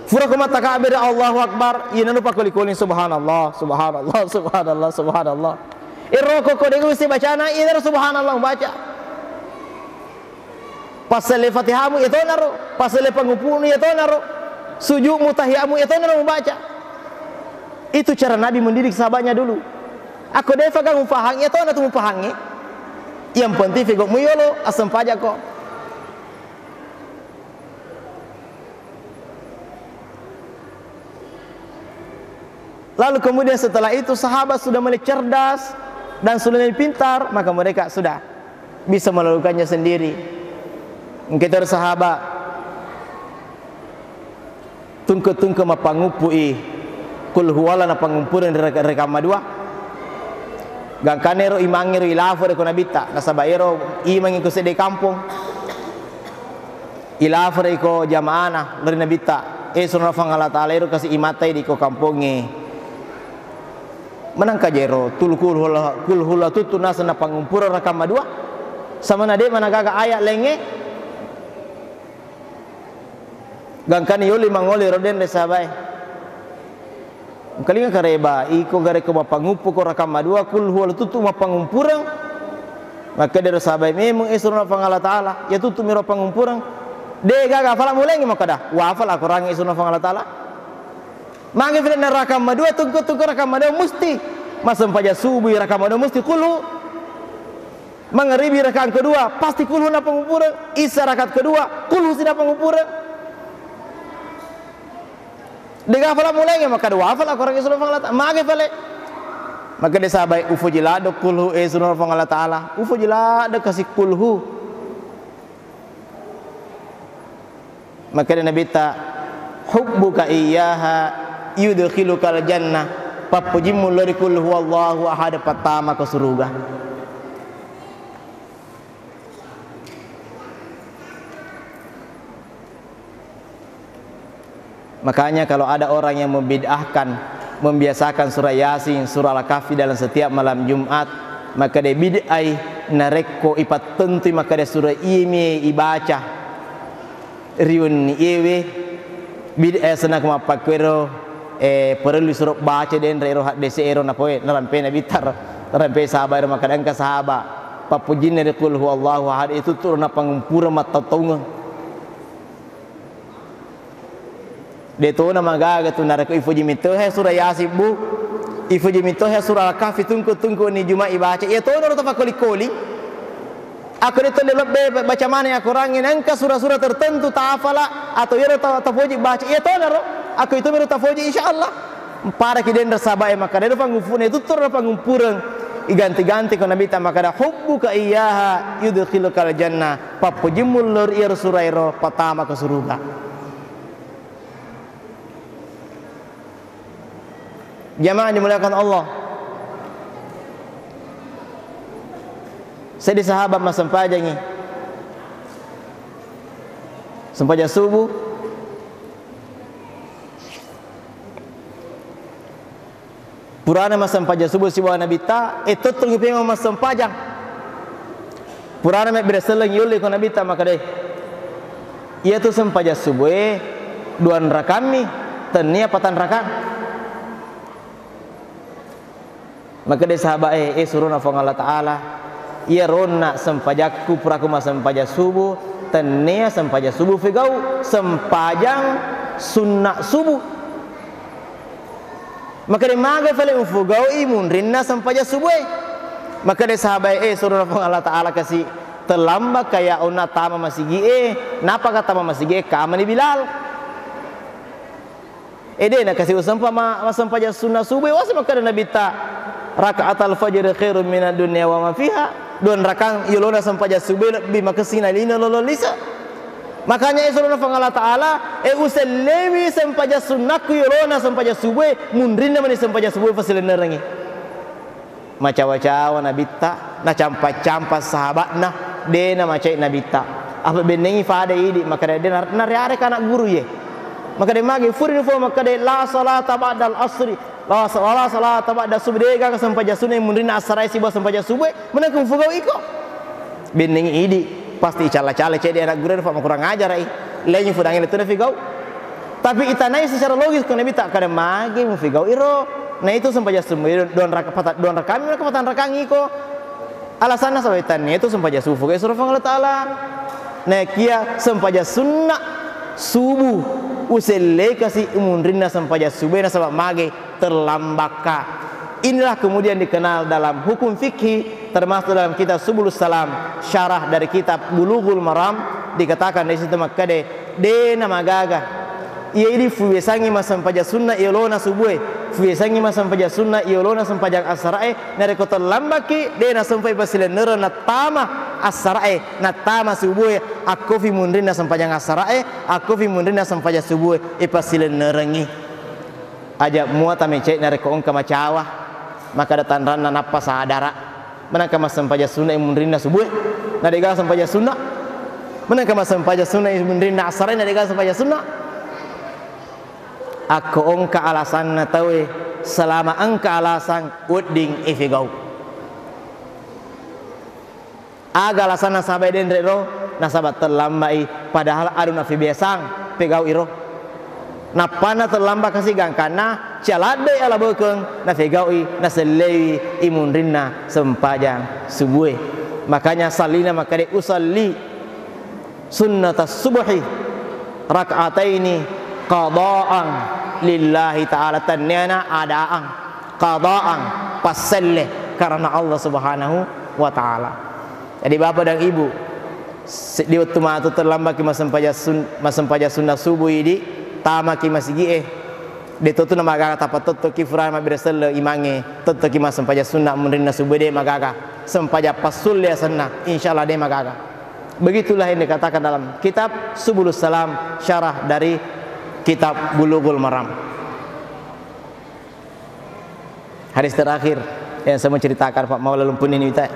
Fura ko mattakabbir, Allahu Akbar, iyanaro pakoli-koli subhanallah, subhanallah, subhanallah, subhanallah. Ero ko, ko dega usi bacana, iyanaro subhanallah baca. Passele Fatihamu iyatonaro, passele pangupunu iyatonaro, sujudmu, tahiyamu iyatonaro mubaca. Itu cara Nabi mendidik sahabatnya dulu. Ako defa ga mupahangi, iyatona tu mupahangi. Yang penting fegokmu yolo, asempajako. Lalu kemudian setelah itu sahabat sudah mulai cerdas dan sudah mulai pintar, maka mereka sudah bisa melakukannya sendiri. Engka tero sahabat tungke-tungke mappanguppui kul huwalla napangumpureng ri raka-, rakang madua. Gangkanna ero imangnge ro ilafo ri ko Nabitta, nasaba ero imangnge ko sedde kampong. Ilafo ri ko jamaana lao ri Nabitta, "Eh, surona Puang Allah Taala, ero kasi imattai di ko kampongnge." Manengka jero tul kul huwalla, kul huwalla tuttu naseng napangumpureng rakang madua. Samana de managaga ayat laingnge. Gangkani yoli mangoli ro denre sahabae. Engkalinga kareba, iko gare ko mappanguppu ko rakang madua, kul huwalla tuttu mappangumpureng. Makkeda ro sahabae, "Memeng esurona Puang Allah Taala, iya tuttu miro pangumpureng." De gaga afala mulengi makkeda, "Wa afala Korangnge esurona Puang Allah Taala." Magi filenna rakang madua, tungke-tungke rakang madua musti. Massempajang subuh rakang madua musti kulhu. Mangaribi rakaat kedua, pasti kulhu napangumpureng. Isya rakaat kedua, kulhu si napangumpureng. Dega afala mulengi, makkeda wa afala Korangnge esurona Puang Allah Taala. Magi fale. Makkeda sahabae, "Ufoji ladde kulhu esurona Puang Allah Taala. Ufoji ladde kasi kulhu." Makkeda Nabitta, "Hubbuka iyyaha yudkhilukal jannah." Pappojimmu lao ri kul huwallahu ahad pattamako suruga. Makanya kalau ada orang yang membid'ahkan, membiasakan surah Yasin, surah Al-Kahfi dalam setiap malam Jumat, makkeda bid'ai narekko ipattentui makkeda surah iyami ibaca ri wenni ewe, bid'ai senna ko mappakkuero, eh, parellu suro baca denre ero haddese ero napoe, narampe Nabitta ro, narampe sahabat ero, makkeda engka sahabat pappojinna ri kul huwallahu ahad, itu turu napangumpureng mattaungeng. De tona magaga tu narekko ifoji mitohe surah Yasin, Bu. Ifoji mitohe surah Al-Kahfi tungku-tungku ni Juma ibaca. Iya tona ro tapakkoli-koli. Ako de to lebbe baca maneng Al-Quran, engka surah-surah tertentu tafala atau iyaro ta-, tafoji baca. Iya tona ro. Ako itu miro tafoji, insyaallah. Paraki denre sahabae makkeda, "Ero pangumpune tuttoro pangumpureng." Iganti-ganti ko Nabitta makkeda, "Hubbuka iyyaha yudkhilukal jannah." Pappojimmu lao ri iyaro suraero, pattamako suruga. Jamaah dimuliakan Allah. Seddi sahabat massempajangngi. Sempajang subuh. Purana massempajang subuh sibawa Nabitta, e, tottongi pemeng massempajang. Purana mebbere selleng yolli ko Nabitta makkeda, iyatu sempajang subuh e duanrakammi, tennia patanrakang. Makkeda sahabat e, e surona Puang Allah Ta'ala, iyaronna sempajakku puraku massempajang subuh, tennia sempajang subuh fegau, sempajang sunna subuh. Makkeda, maga fale ufugau'i munrinna sempajang subuh e? Makkeda sahabat e, surona Puang Allah Ta'ala kasi terlambat kaya onna tama masigi e, napaka tama masigi e, kamani Bilal. E, de nakasi usempa ma-, massempajang sunna subuh e, wase makkeda Nabitta, raka'atal fajri khairum minad dunya wa ma fiha. Duanrakang yolona sempajang subuh e lebbi makessing na lino lolo lise. Makanya e surona Puang Allah Ta'ala, e usellewi sempajang sunnakku yolona sempajang subuh e, munrinna mani sempajang subuh e fasilennerengngi. Macawa-cawa Nabitta, nacampa-campa sahabatna, de namacai Nabitta. Apa bennengi fada idi, makkeda de nar-, nariareka anak guru ye. Makkeda magi furi nufo makkeda la salata ba'dal asri, la sa-, la salata ba'da subuh, de gaga sempajang sunna munrinna assarae sibawa sempajang subuh e, menakku mufugau iko. Bennengi idi, pasti icalla-calla cedde anak guru, fa makurang ajar ai. Lenyi fudangi letuna figau. Tapi itanai secara logis ko Nabitta, kada magi mufigau iro. Na itu sempajang subuh, dua raka-, pata-, dua rakaat, raka-, patang rakaat iko. Alasanna saba itanai itu sempajang subuh ke surah Allah Ta'ala. Nakia sempajang sunna subuh usellekasi munrinna sempajang subuh, nasaba magi terlambakka. Inilah kemudian dikenal dalam hukum fikih, termasuk dalam kitab Subulus Salam, syarah dari kitab Bulughul Maram, dikatakan dari situ makkeda, de namagaga. Iya idi fuwesangi massempajang sunna iyolona subue, fuwesangi massempajang sunna iyolona sempajang asarae, narekko terlambaki, de nasempai pasilennereng nattama asarae, nattama subue, akkofi munrinna sempajang asarae, akkofi munrinna sempajang subue, ipasilennerengi. Aja mua tamecai narekko engka macawa, makkeda tanranna nappa sadara. Menangka massempajang sunna i munrinna subue, na degaga sempajang sunna. Menangka massempajang sunna i munrinna asarae, na degaga sempajang sunna. Akko engka alasanna taue, selama engka alasang, wedding ifigau. Aga alasanna sahabae denre ro? Nasaba tellambai, padahal adu nafibiasang pegau iro. Nappanna tellamba kasi gangkanna caladdoi alabekeng nafegaui, nasellewi imunrinna sempajang subue. Makanya sallina makkeda, usalli sunnatas subhi rak'ataini qadaan lillahi ta'ala, tenniana adaang, qadaan, passelle karena Allah Subhanahu wa Ta'ala. Jadi, Bapak dan Ibu, seddi wettu matu terlambaki massempajang sun-, massempajang sunna subuh idi, tamaki masigi'e, de totu namagaga, tappa tottoki furana mabbere selleng imangnge, tottoki massempajang sunna munrinna subuh, de magaga. Sempajang passulle asenna, insyaallah de magaga. Begitulah yang dikatakan dalam kitab Subulus Salam, syarah dari kitab Bulughul Maram. Hadis terakhir yang saya mau ceritakan, Pak, mau lalu pun ini, Pak.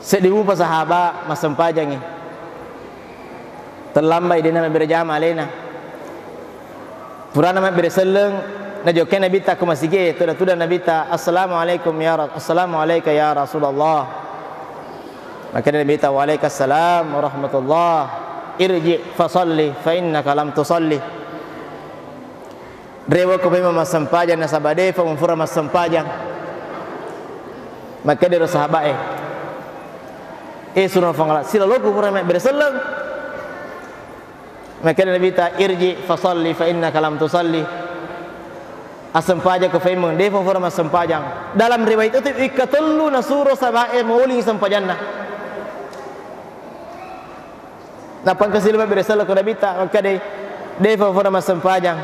Seddi mupa sahaba massempajangi. Tellambai, dena mabbere jama alena. Purana mabbere selleng, najokkai Nabitta ko masigi e, tuda-tuda Nabitta, "Assalamualaikum ya Ra-, assalamu alaika ya Rasulullah." Makkeda Nabitta, "Waalaikumsalam warahmatullah. Irji fasalli fa innaka lam tusalli." Rewe ko memang massempajang nasaba defa mufura massempajang. Makkeda ro sahabae, "Eh, surona Puang Allah, silaloku pura mabbere selleng." Makkeda Nabitta, "Irji fasalli fa innaka lam tusalli." Assempajang ko faimeng, defa fura massempajang. Dalam riwayat itu, wikka tellu nasuro sahabae mauling sempajanna. Nappa engka silong mabbere selleng ko Nabitta, makkeda, "Defa fura massempajang."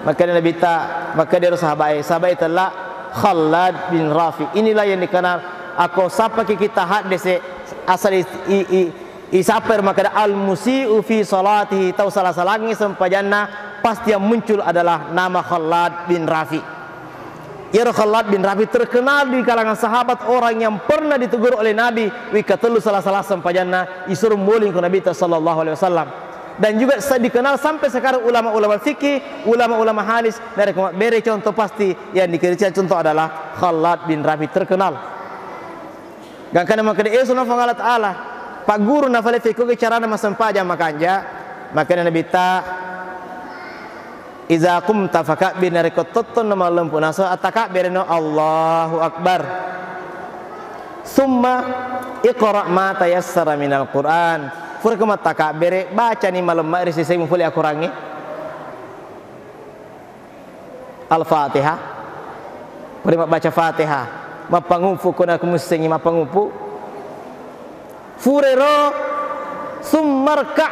Makkeda Nabitta, makkeda ro sahabae, sahabae tella, Khallad bin Rafi. Inilah yang dikenal, akko sappaki kita haddese, asal i, i, i, isappai makkeda al-musi'u fi salatihi, tau sala-salangi sempajanna, pasti yang muncul adalah nama Khallad bin Rafi. Iyaro Khallad bin Rafi terkenal di kalangan sahabat orang yang pernah ditegur oleh Nabi, wikka tellu sala-sala sempajanna, isuro moling ko Nabitta sallallahu alaihi wasallam. Dan juga sa-, dikenal sampai sekarang ulama-ulama fikih, ulama-ulama hadis, narekko mabbere contoh pasti yang diberikan contoh adalah Khallad bin Rafi, terkenal. Gangkana makkeda, "Eh, surona Puang Allah Ta'ala, pagguru nafale fekkogi carana massempajang makanja." Makkeda Nabitta, "Iza qumta fakabbir," narekko tottonna mallempu naso, attakabbere no, "Allahu Akbar." "Summa iqra ma tayassara minal Qur'an." Furako mattakabbere, bacani malemma ri sesemu fole Akorangnge. Al-Fatihah. Pura mabbaca Fatihah. Mappanguppu, ko naku mussengngi mappanguppu. Furero, summarka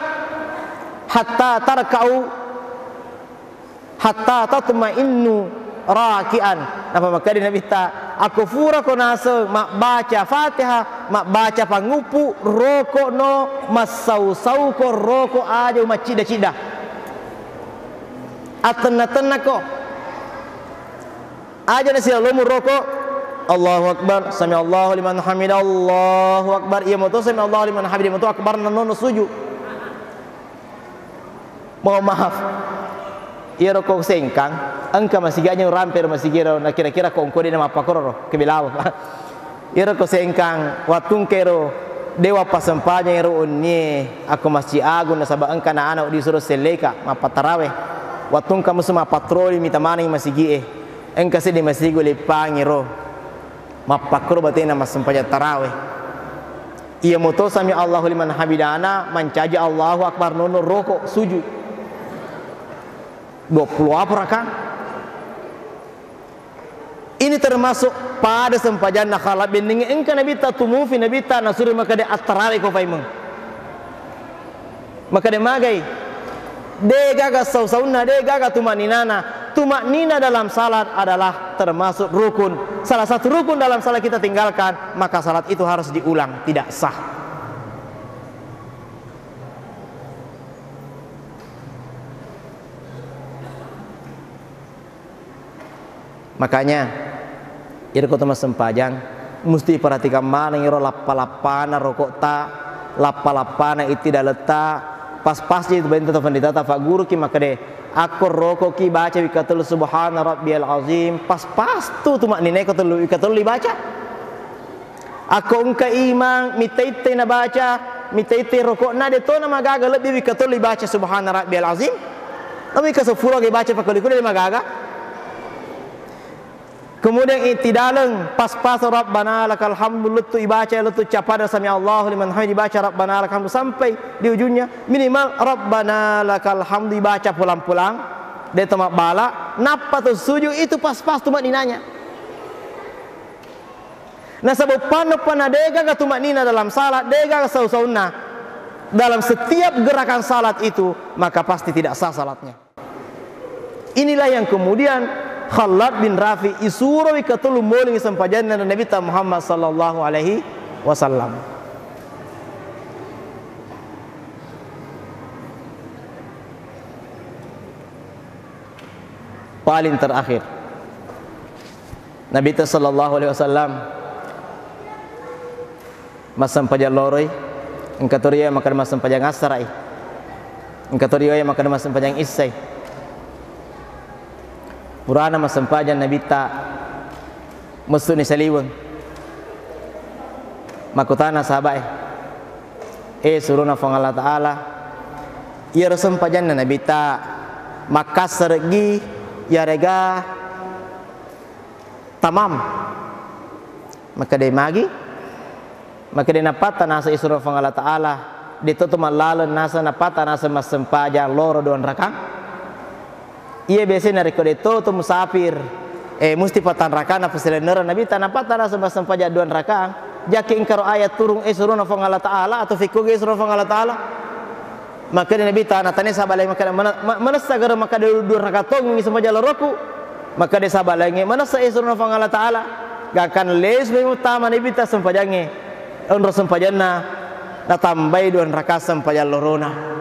hatta tarka'u, hatta tatma'innu raki'an. Napa makkeda Nabitta, akko furako naseng mabbaca Fatihah, mabbaca panguppu, roko'no massau-sauko, roko aja maccidda-cidda. Attenna-tennako. Aja nasilalomu roko. Allahu Akbar, sami Allahu liman hamida, Allahu Akbar. Iya moto sami Allahu liman hamida, moto akbar nanono suju. Mohon maaf. Iya roko sengkang, engka masigi aja rampe ro masigi ro, na kira-kira ko engko de na mappakoro ro, kebelawa. Iyaro ko sengkang, wattungkero Dewa passempajang ero wennie akko Masjid Agung, nasaba engka na ana' disuro selleka mappattarawe. Wettu engka musu mappatroli mita maneng masigi'e. Engka seddi masigi uleppangi ro. Mappakkoro batena massempajang tarawe. Iya moto sami Allahu liman hamidana mancaji Allahu Akbar nono roko sujud. Dua puluh apa raka? Ini termasuk pada sempajanna khalaf bennengnge engka Nabitta tumufi Nabitta nasuri makkeda attarawe ko paimeng. Makkeda magai, de gaga sau-saunna, de gaga tumakninana. Tumaknina dalam salat adalah termasuk rukun. Salah satu rukun dalam salat kita tinggalkan, maka salat itu harus diulang, tidak sah. Makanya, iro ko to massempajang, musti perhatikan maneng iro lappa-lappana rokokta, lappa-lappana itti daletta, pas-pas ji bento to pendeta tafagguruki makkeda, akko rokoki baca wikka tellu subhana rabbiyal azim, pas-pas tu tumakninae ko tellu, wikka tellu dibaca. Akko engka imang, mitai-tai nabaca, mitai-tai rokokna, de to namagaga lebbi wikka tellu ibaca subhana rabbiyal azim. Tapi wikka seppulo ga ibaca pakkulikuli de magaga. Kemudian ittidaleng pas-pas rabbana lakal hamdu lettu ibaca lettu capada sami Allahu liman hamid dibaca rabbana lakal hamdu sampai di ujungnya minimal rabbana lakal hamdu dibaca pulang-pulang de to mabbala nappa to sujud itu pas-pas tu madinanya. Nasaba uppanna-uppanna degaga tumaknina dalam salat, degaga sau-saunna dalam setiap gerakan salat itu, maka pasti tidak sah salatnya. Inilah yang kemudian Khalad bin Rafi isuroi katellu moling sempajanna Nabitta Muhammad sallallahu alaihi wasallam. Paling terakhir, Nabitta sallallahu alaihi wasallam massempajang loroi, engka to riyo makkeda massempajang assara'i, engka to riyo makkeda massempajang issai. Purana massempajang Nabitta, messu'ni saliweng. Makkutana sahaba'e, "Eh, surona Puang Allah Ta'ala, iyaro sempajanna Nabitta makkassare'gi yarega tamam?" Makkeda magi? Makkeda napatta naseng isuro Puang Allah Ta'ala, de to to mallaleng naseng napatta naseng massempajang loro dua rakang. Iya biasa narekko de to to musafir, eh, musti patanrakang na pasilennereng Nabitta napatta naseng massempajang dua rakang. Jaki engkaro ayat turung, eh, surona Puang Allah Ta'ala atau fikku ge surona Puang Allah Ta'ala. Makkeda Nabitta, natanya sahabat lain, makkeda, "Mana-, ma-, manessa garo makkeda dua rakaat tongeng sempajang loroku?" Makkeda sahabat laingnge, "Manessa isurona Puang Allah Ta'ala?" Gangkanna lesu mai muttama Nabitta sempajangnge, onro sempajanna, natambai dua rakaat sempajang lorona.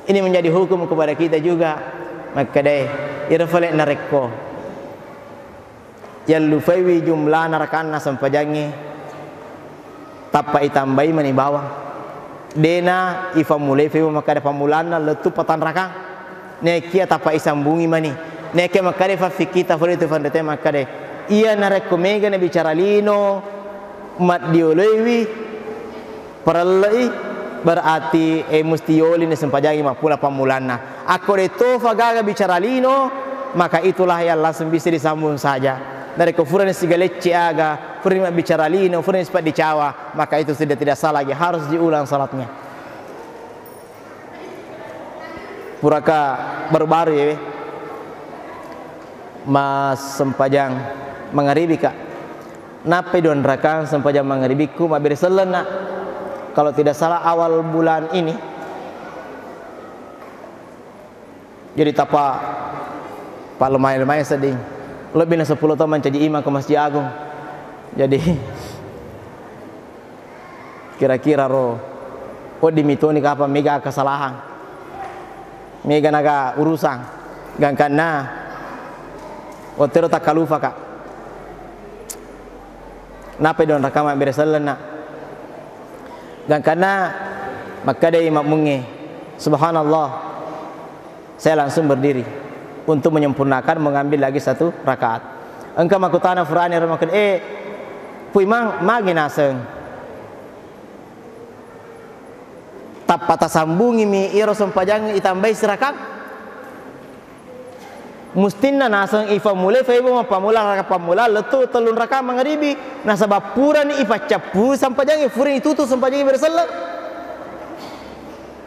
Ini menjadi hukum kepada kita juga. Makkedae, iro fale narekko yallufaiwi jumlana rakanna sempajangnge, tappa itambai mani bawang. Dena ifammulai faiwi makkeda pammulanna lettu patanrakang. Nekia tappa isambungi mani. Nekia makkeda faffikkita fole tu fanrete makkeda, iya narekko mega nabicara lino, maddioloiwi, parelle'i, berarti, eh, musti yolini sempajangi mappula pammulanna. Akko de tofa gaga bicara lino, maka itulah yang langsung bisa disambung saja. Narekko furani sigalecce aga, furani mabbicara lino, furani sipadicawa, maka itu sudah tidak sah lagi, harus diulang salatnya. Puraka baru-baru ya, we. Massempajang mangaribi, Kak. Nappai dua rakang sempajang mangaribikku mabbere selleng, Nak. Kalau tidak salah awal bulan ini. Jadi tapa, pa lumayan-lumayan sedding. Lebih na sepuluh tahun mencaji imam ke Masjid Agung. Jadi kira-kira ro, wedding mitoni kapang mega kesalahan, mega naga urusan, gangkanna ottero takkalufa, Kak. Nappai dua rakang mabbere selleng, Nak. Gangkanna makkedai makmungnge, "Subhanallah." Saya langsung berdiri untuk menyempurnakan, mengambil lagi satu rakaat. Engka makkutana furani ro makkeda, "Eh, Pu Imang, magi naseng?" Tappa tasambungimi iyaro sempajangnge itambai sirakang. Mustinna naseng ifammulai, faibo mappammula raka pammula lettu tellung raka mangaribi, nasaba purani ipaccappu sempajangnge, purani itutu sempajangnge berselleng.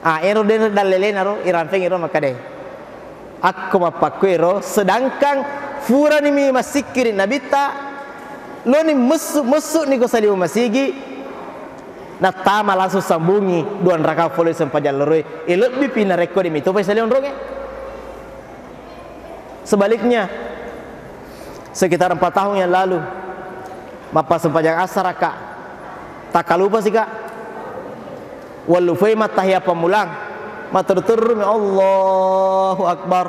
Ah, ero de dallelena ro, irampengi ro makkadae. Akko mappakkuero, sedangkan purani mi massikkiri Nabitta, loni messu-, messu ni ko saliweng masigi, nattama langsung sambungi dua rakaat pole sempajang loroe, e lebbi pi narekko de mitopai saliweng ronge. Sebaliknya, sekitar empat tahun yang lalu, mappasempajang asaraka, takkalupasi ka. Wallufai mattahiya pammulang, matteru-terumi Allahu Akbar.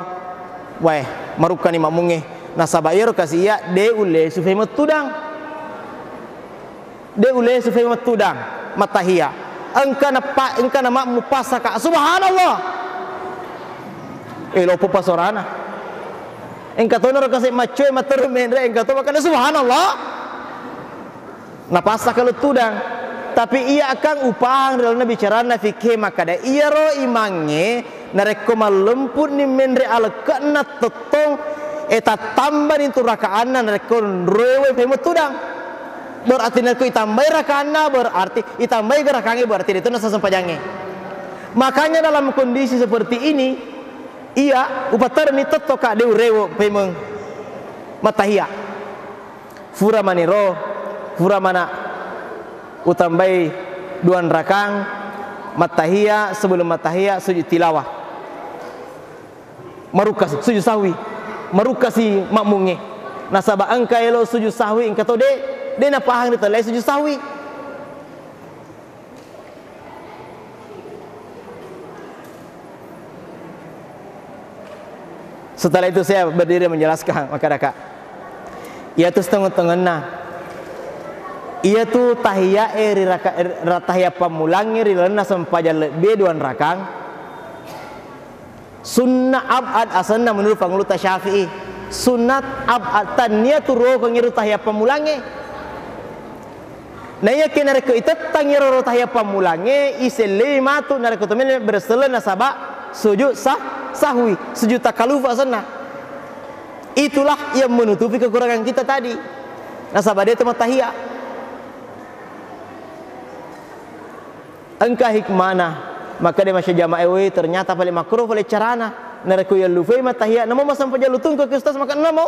Wae, marukkani makmungnge. Nasaba iyaro kasi iya de ulle sufai mettudang. De ulle sufai mettudang mattahiya. Engka nappa-, engka namakmu passaka, "Subhanallah." Eh, loppo pasorana. Engka tonaro kasi maccoe matteru menre, engka to makkeda, "Subhanallah." Napassaka lettudang. Tapi iya akang upahang ri lalenna bicaranna fikih makkada, iyaro imangnge narekko mallempuni menre alekke'na tettong, e tattambani tu rakaanna narekko nruewai fai mettudang. Berarti narekko itambai rakaanna, berarti itambai gerakangnge, berarti de to nasa sempajangnge. Makanya dalam kondisi seperti ini, iya upattereni tettoka de urewe paimeng mattahiya. Fura maniro, fura mana utambai duan rakang mattahiya, sebelum mattahiya sujud tilawah. Marukkasi, sujud sahwi. Marukkasi makmungnge. Nasaba engka elo sujud sahwi, engka to de, de napahang ri tellai sujud sahwi. Setelah itu saya berdiri menjelaskan, makkadaka, iyatu setengah-tengahna, iyatu tahiyae ri raka-, ri tahiya pammulangnge ri lalenna sempajang lebbi duan rakang, sunna ab'ad asenna menurut pangulutta Syafi'i. Sunat ab'ad, tannia turuokengngi ro tahiya pammulangnge. Naiyakia narekko itettang iyaro ro tahiya pammulangnge, isellewi matu narekko to melo berselleng nasaba sujud sah-, sahwi, sujud takkalupa asenna. Itulah yang menutupi kekurangan kita tadi. Nasaba de to mattahiya. Engka hikmana, makkeda masya jamaah, "Woi, ternyata pale makkoro pale carana. Narekko yallufai mattahiya, namo massempajang lutungke ke ustaz?" Makkeda, "Namo."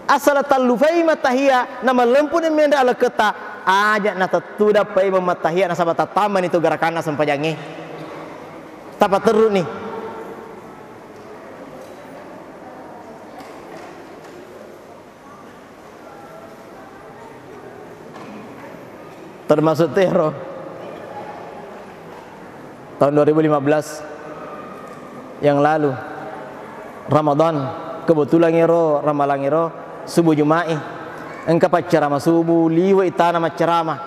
Asal tallufai mattahiya, namallempuni menre alekketta, aja natettudang paimeng mattahiya, nasaba tattambani tu gerakanna sempajangnge. Tapatteruni. Termasuk tero tahun dua ribu lima belas yang lalu, Ramadan, kebetulan ero, ramalang ero, subuh Juma'i, engka paccarama subuh, liwe' itana maccarama.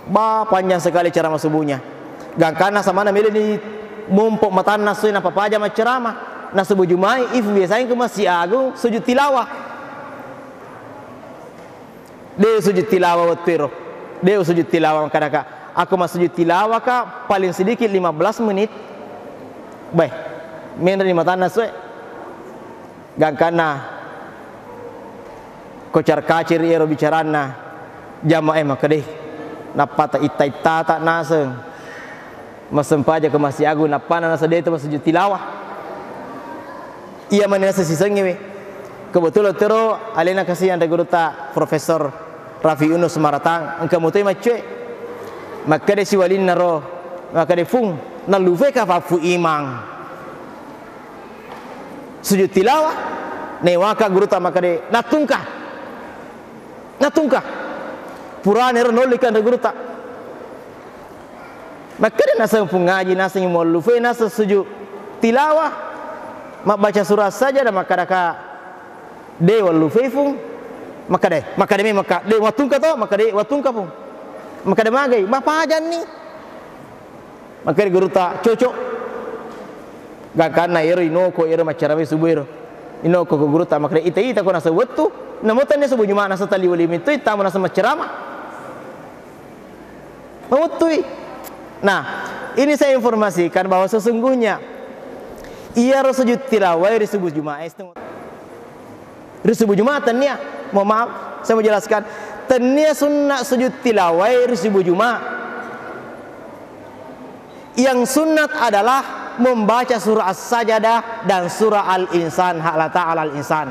Bah, panjang sekali ceramah subuhnya. Gangkanna samana meleni mompo matanna soi napapaja maccerama. Na subuh Juma'i, ifu biasanya ke Masjid Agung sujud tilawah. De sujud tilawah wettu ero. De sujud tilawah, makkadaka, aku mah sujud tilawah ka paling sedikit lima belas menit. Baik, menre ni matanna soi. Gangkanna kocar-kacir iyaro bicaranna jamaah e, makkeda, "Nappata itta-ittata naseng massempajang ke Masjid Agung, nappana naseng de to massujud tilawah." Iya mani naseng sisengngewe. Kebetulan tero alena kasi anre gurutta Profesor Rafi Yunus Maratang, engka mutoi maccoe. Makkeda siwalinna ro, makkeda, "Fung, nallufeka faffu imang sujud tilawah?" Newaka gurutta makkeda, "Nattungka. Nattungka." Purane ro nolli kanre gurutta. Makkeda naseng Fung Aji, naseng muallufai naseng sujud tilawah, mabbaca surah saja, dan makkadaka, "De wallufai, Fung." Makkeda, makkeda me, makka, "De wattungka to?" Makkeda, "Wattungka, Fung." Makkeda, "Magai?" "Mapajanni." Makkeda gurutta, "Cocok." Gangkanna ero inoko ero maccarama subuh ero. Inoko ko gurutta, makkeda, "Ita-ita ko naseng wettu, namo tennia subuh Juma'i naseng taliwe-liwe metto ittama naseng maccarama." Mamuttui. Nah, ini saya informasikan bahwa sesungguhnya iyaro sujud tilawai ri subuh Jumat. Ri subuh Jumat tennia. Mohon maaf, saya mau jelaskan. Tennia sunnah sujud tilawai ri subuh Jumat. Yang sunnat adalah membaca surah As-Sajadah dan surah Al-Insan, hal ata alal insan.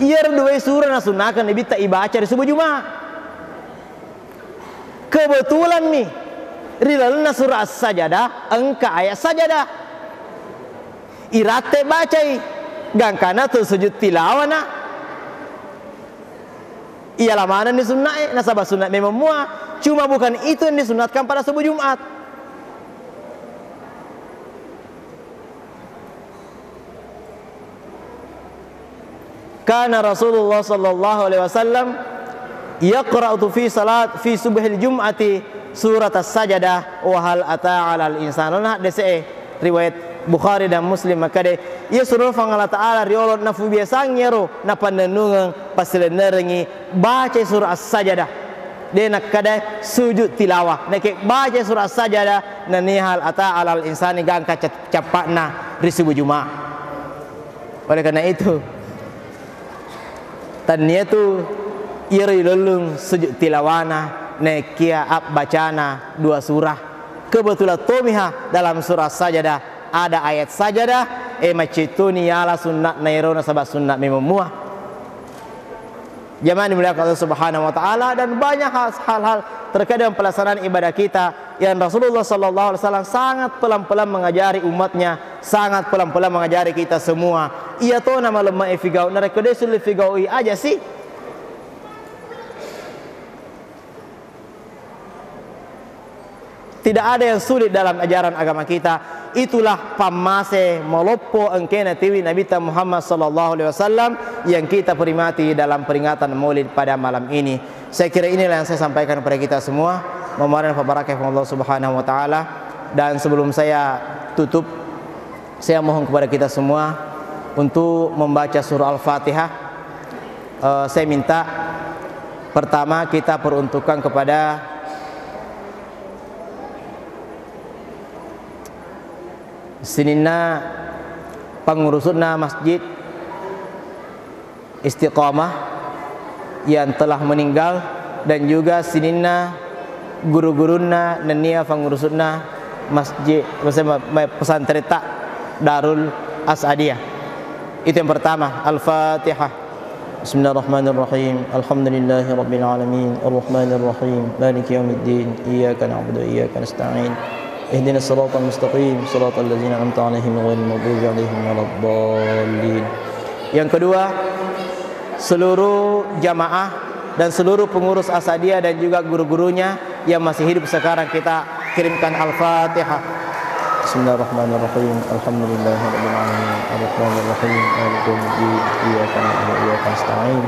Iyaro duai surah nasunnahkan Nabitta ibaca ri subuh Jumat. Kebetulan mi ri lalenna surah As-Sajadah engka ayat sajadah. Iratte bacai, gangkana tu sujud tilawana. Iya lamanenni sunna'e, nasaba sunnah memang mua. Cuma bukan itu yang disunatkan pada subuh Jumat. Kana Rasulullah sallallahu alaihi wasallam yaqra'u fi salat fi subhil jum'ati surat as-sajadah wa hal ata alal insan. Nah, dese'e riwayat Bukhari dan Muslim makkeda, iya surona Puang Allah Ta'ala riolo nafu biasang iyaro napannennungeng pasilennerengngi baca surah As-Sajadah. De nakkeda sujud tilawah. Nake baca surah As-Sajadah, naniha hal ata alal insani gangka cap-, cappa'na ri subuh Jumat. Oleh karena itu, tannia tu iyaro ilellung sujud tilawana naekia abbacana dua surah. Kebetulan tomiha dalam surah Sajadah ada ayat sajadah, e, maccetuni yala sunna'na ero nasaba sunnah memang mua. Jamaah dimuliakan Allah Subhanahu wa Ta'ala, dan banyak hal-hal terkait dengan pelaksanaan ibadah kita yang Rasulullah sallallahu alaihi wasallam sangat pelan-pelan mengajari umatnya, sangat pelan-pelan mengajari kita semua. Iya to nama lemma ifigau, narekko de sulle figau i aja sih. Tidak ada yang sulit dalam ajaran agama kita. Itulah pammase maloppo engkena tiwi Nabitta Muhammad sallallahu alaihi wasallam yang kita peringati dalam peringatan Maulid pada malam ini. Saya kira inilah yang saya sampaikan kepada kita semua. Memohon pabarakah Allah Subhanahu wa Ta'ala. Dan sebelum saya tutup, saya mohon kepada kita semua untuk membaca surah Al-Fatihah. Eh, saya minta pertama kita peruntukkan kepada sininna pengurusna Masjid Istiqamah yang telah meninggal, dan juga sininna guru-gurunna nennia pengurusna masjid, maksudnya ma-, ma-, pesantren ta Darul As'adiyah. Itu yang pertama, Al-Fatihah. Bismillahirrahmanirrahim. Alhamdulillahirabbil alamin. Arrahmanirrahim. Maliki yaumiddin. Iyyaka na'budu wa iyyaka nasta'in. Ihdinas siratal mustaqim, siratal ladzina an'amta 'alaihim ghairil maghdubi 'alaihim waladdallin. Yang kedua, seluruh jamaah dan seluruh pengurus As'adiyah dan juga guru-gurunya yang masih hidup sekarang, kita kirimkan Al-Fatihah. Bismillahirrahmanirrahim. Alhamdulillahirabbil alamin. Arrahmanirrahim. Maliki yaumiddin. Iyyaka na'budu wa iyyaka nasta'in.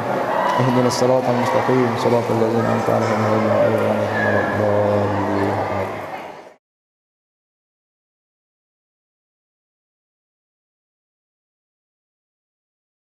Ihdinas siratal mustaqim, siratal ladzina an'amta 'alaihim ghairil maghdubi 'alaihim waladdallin.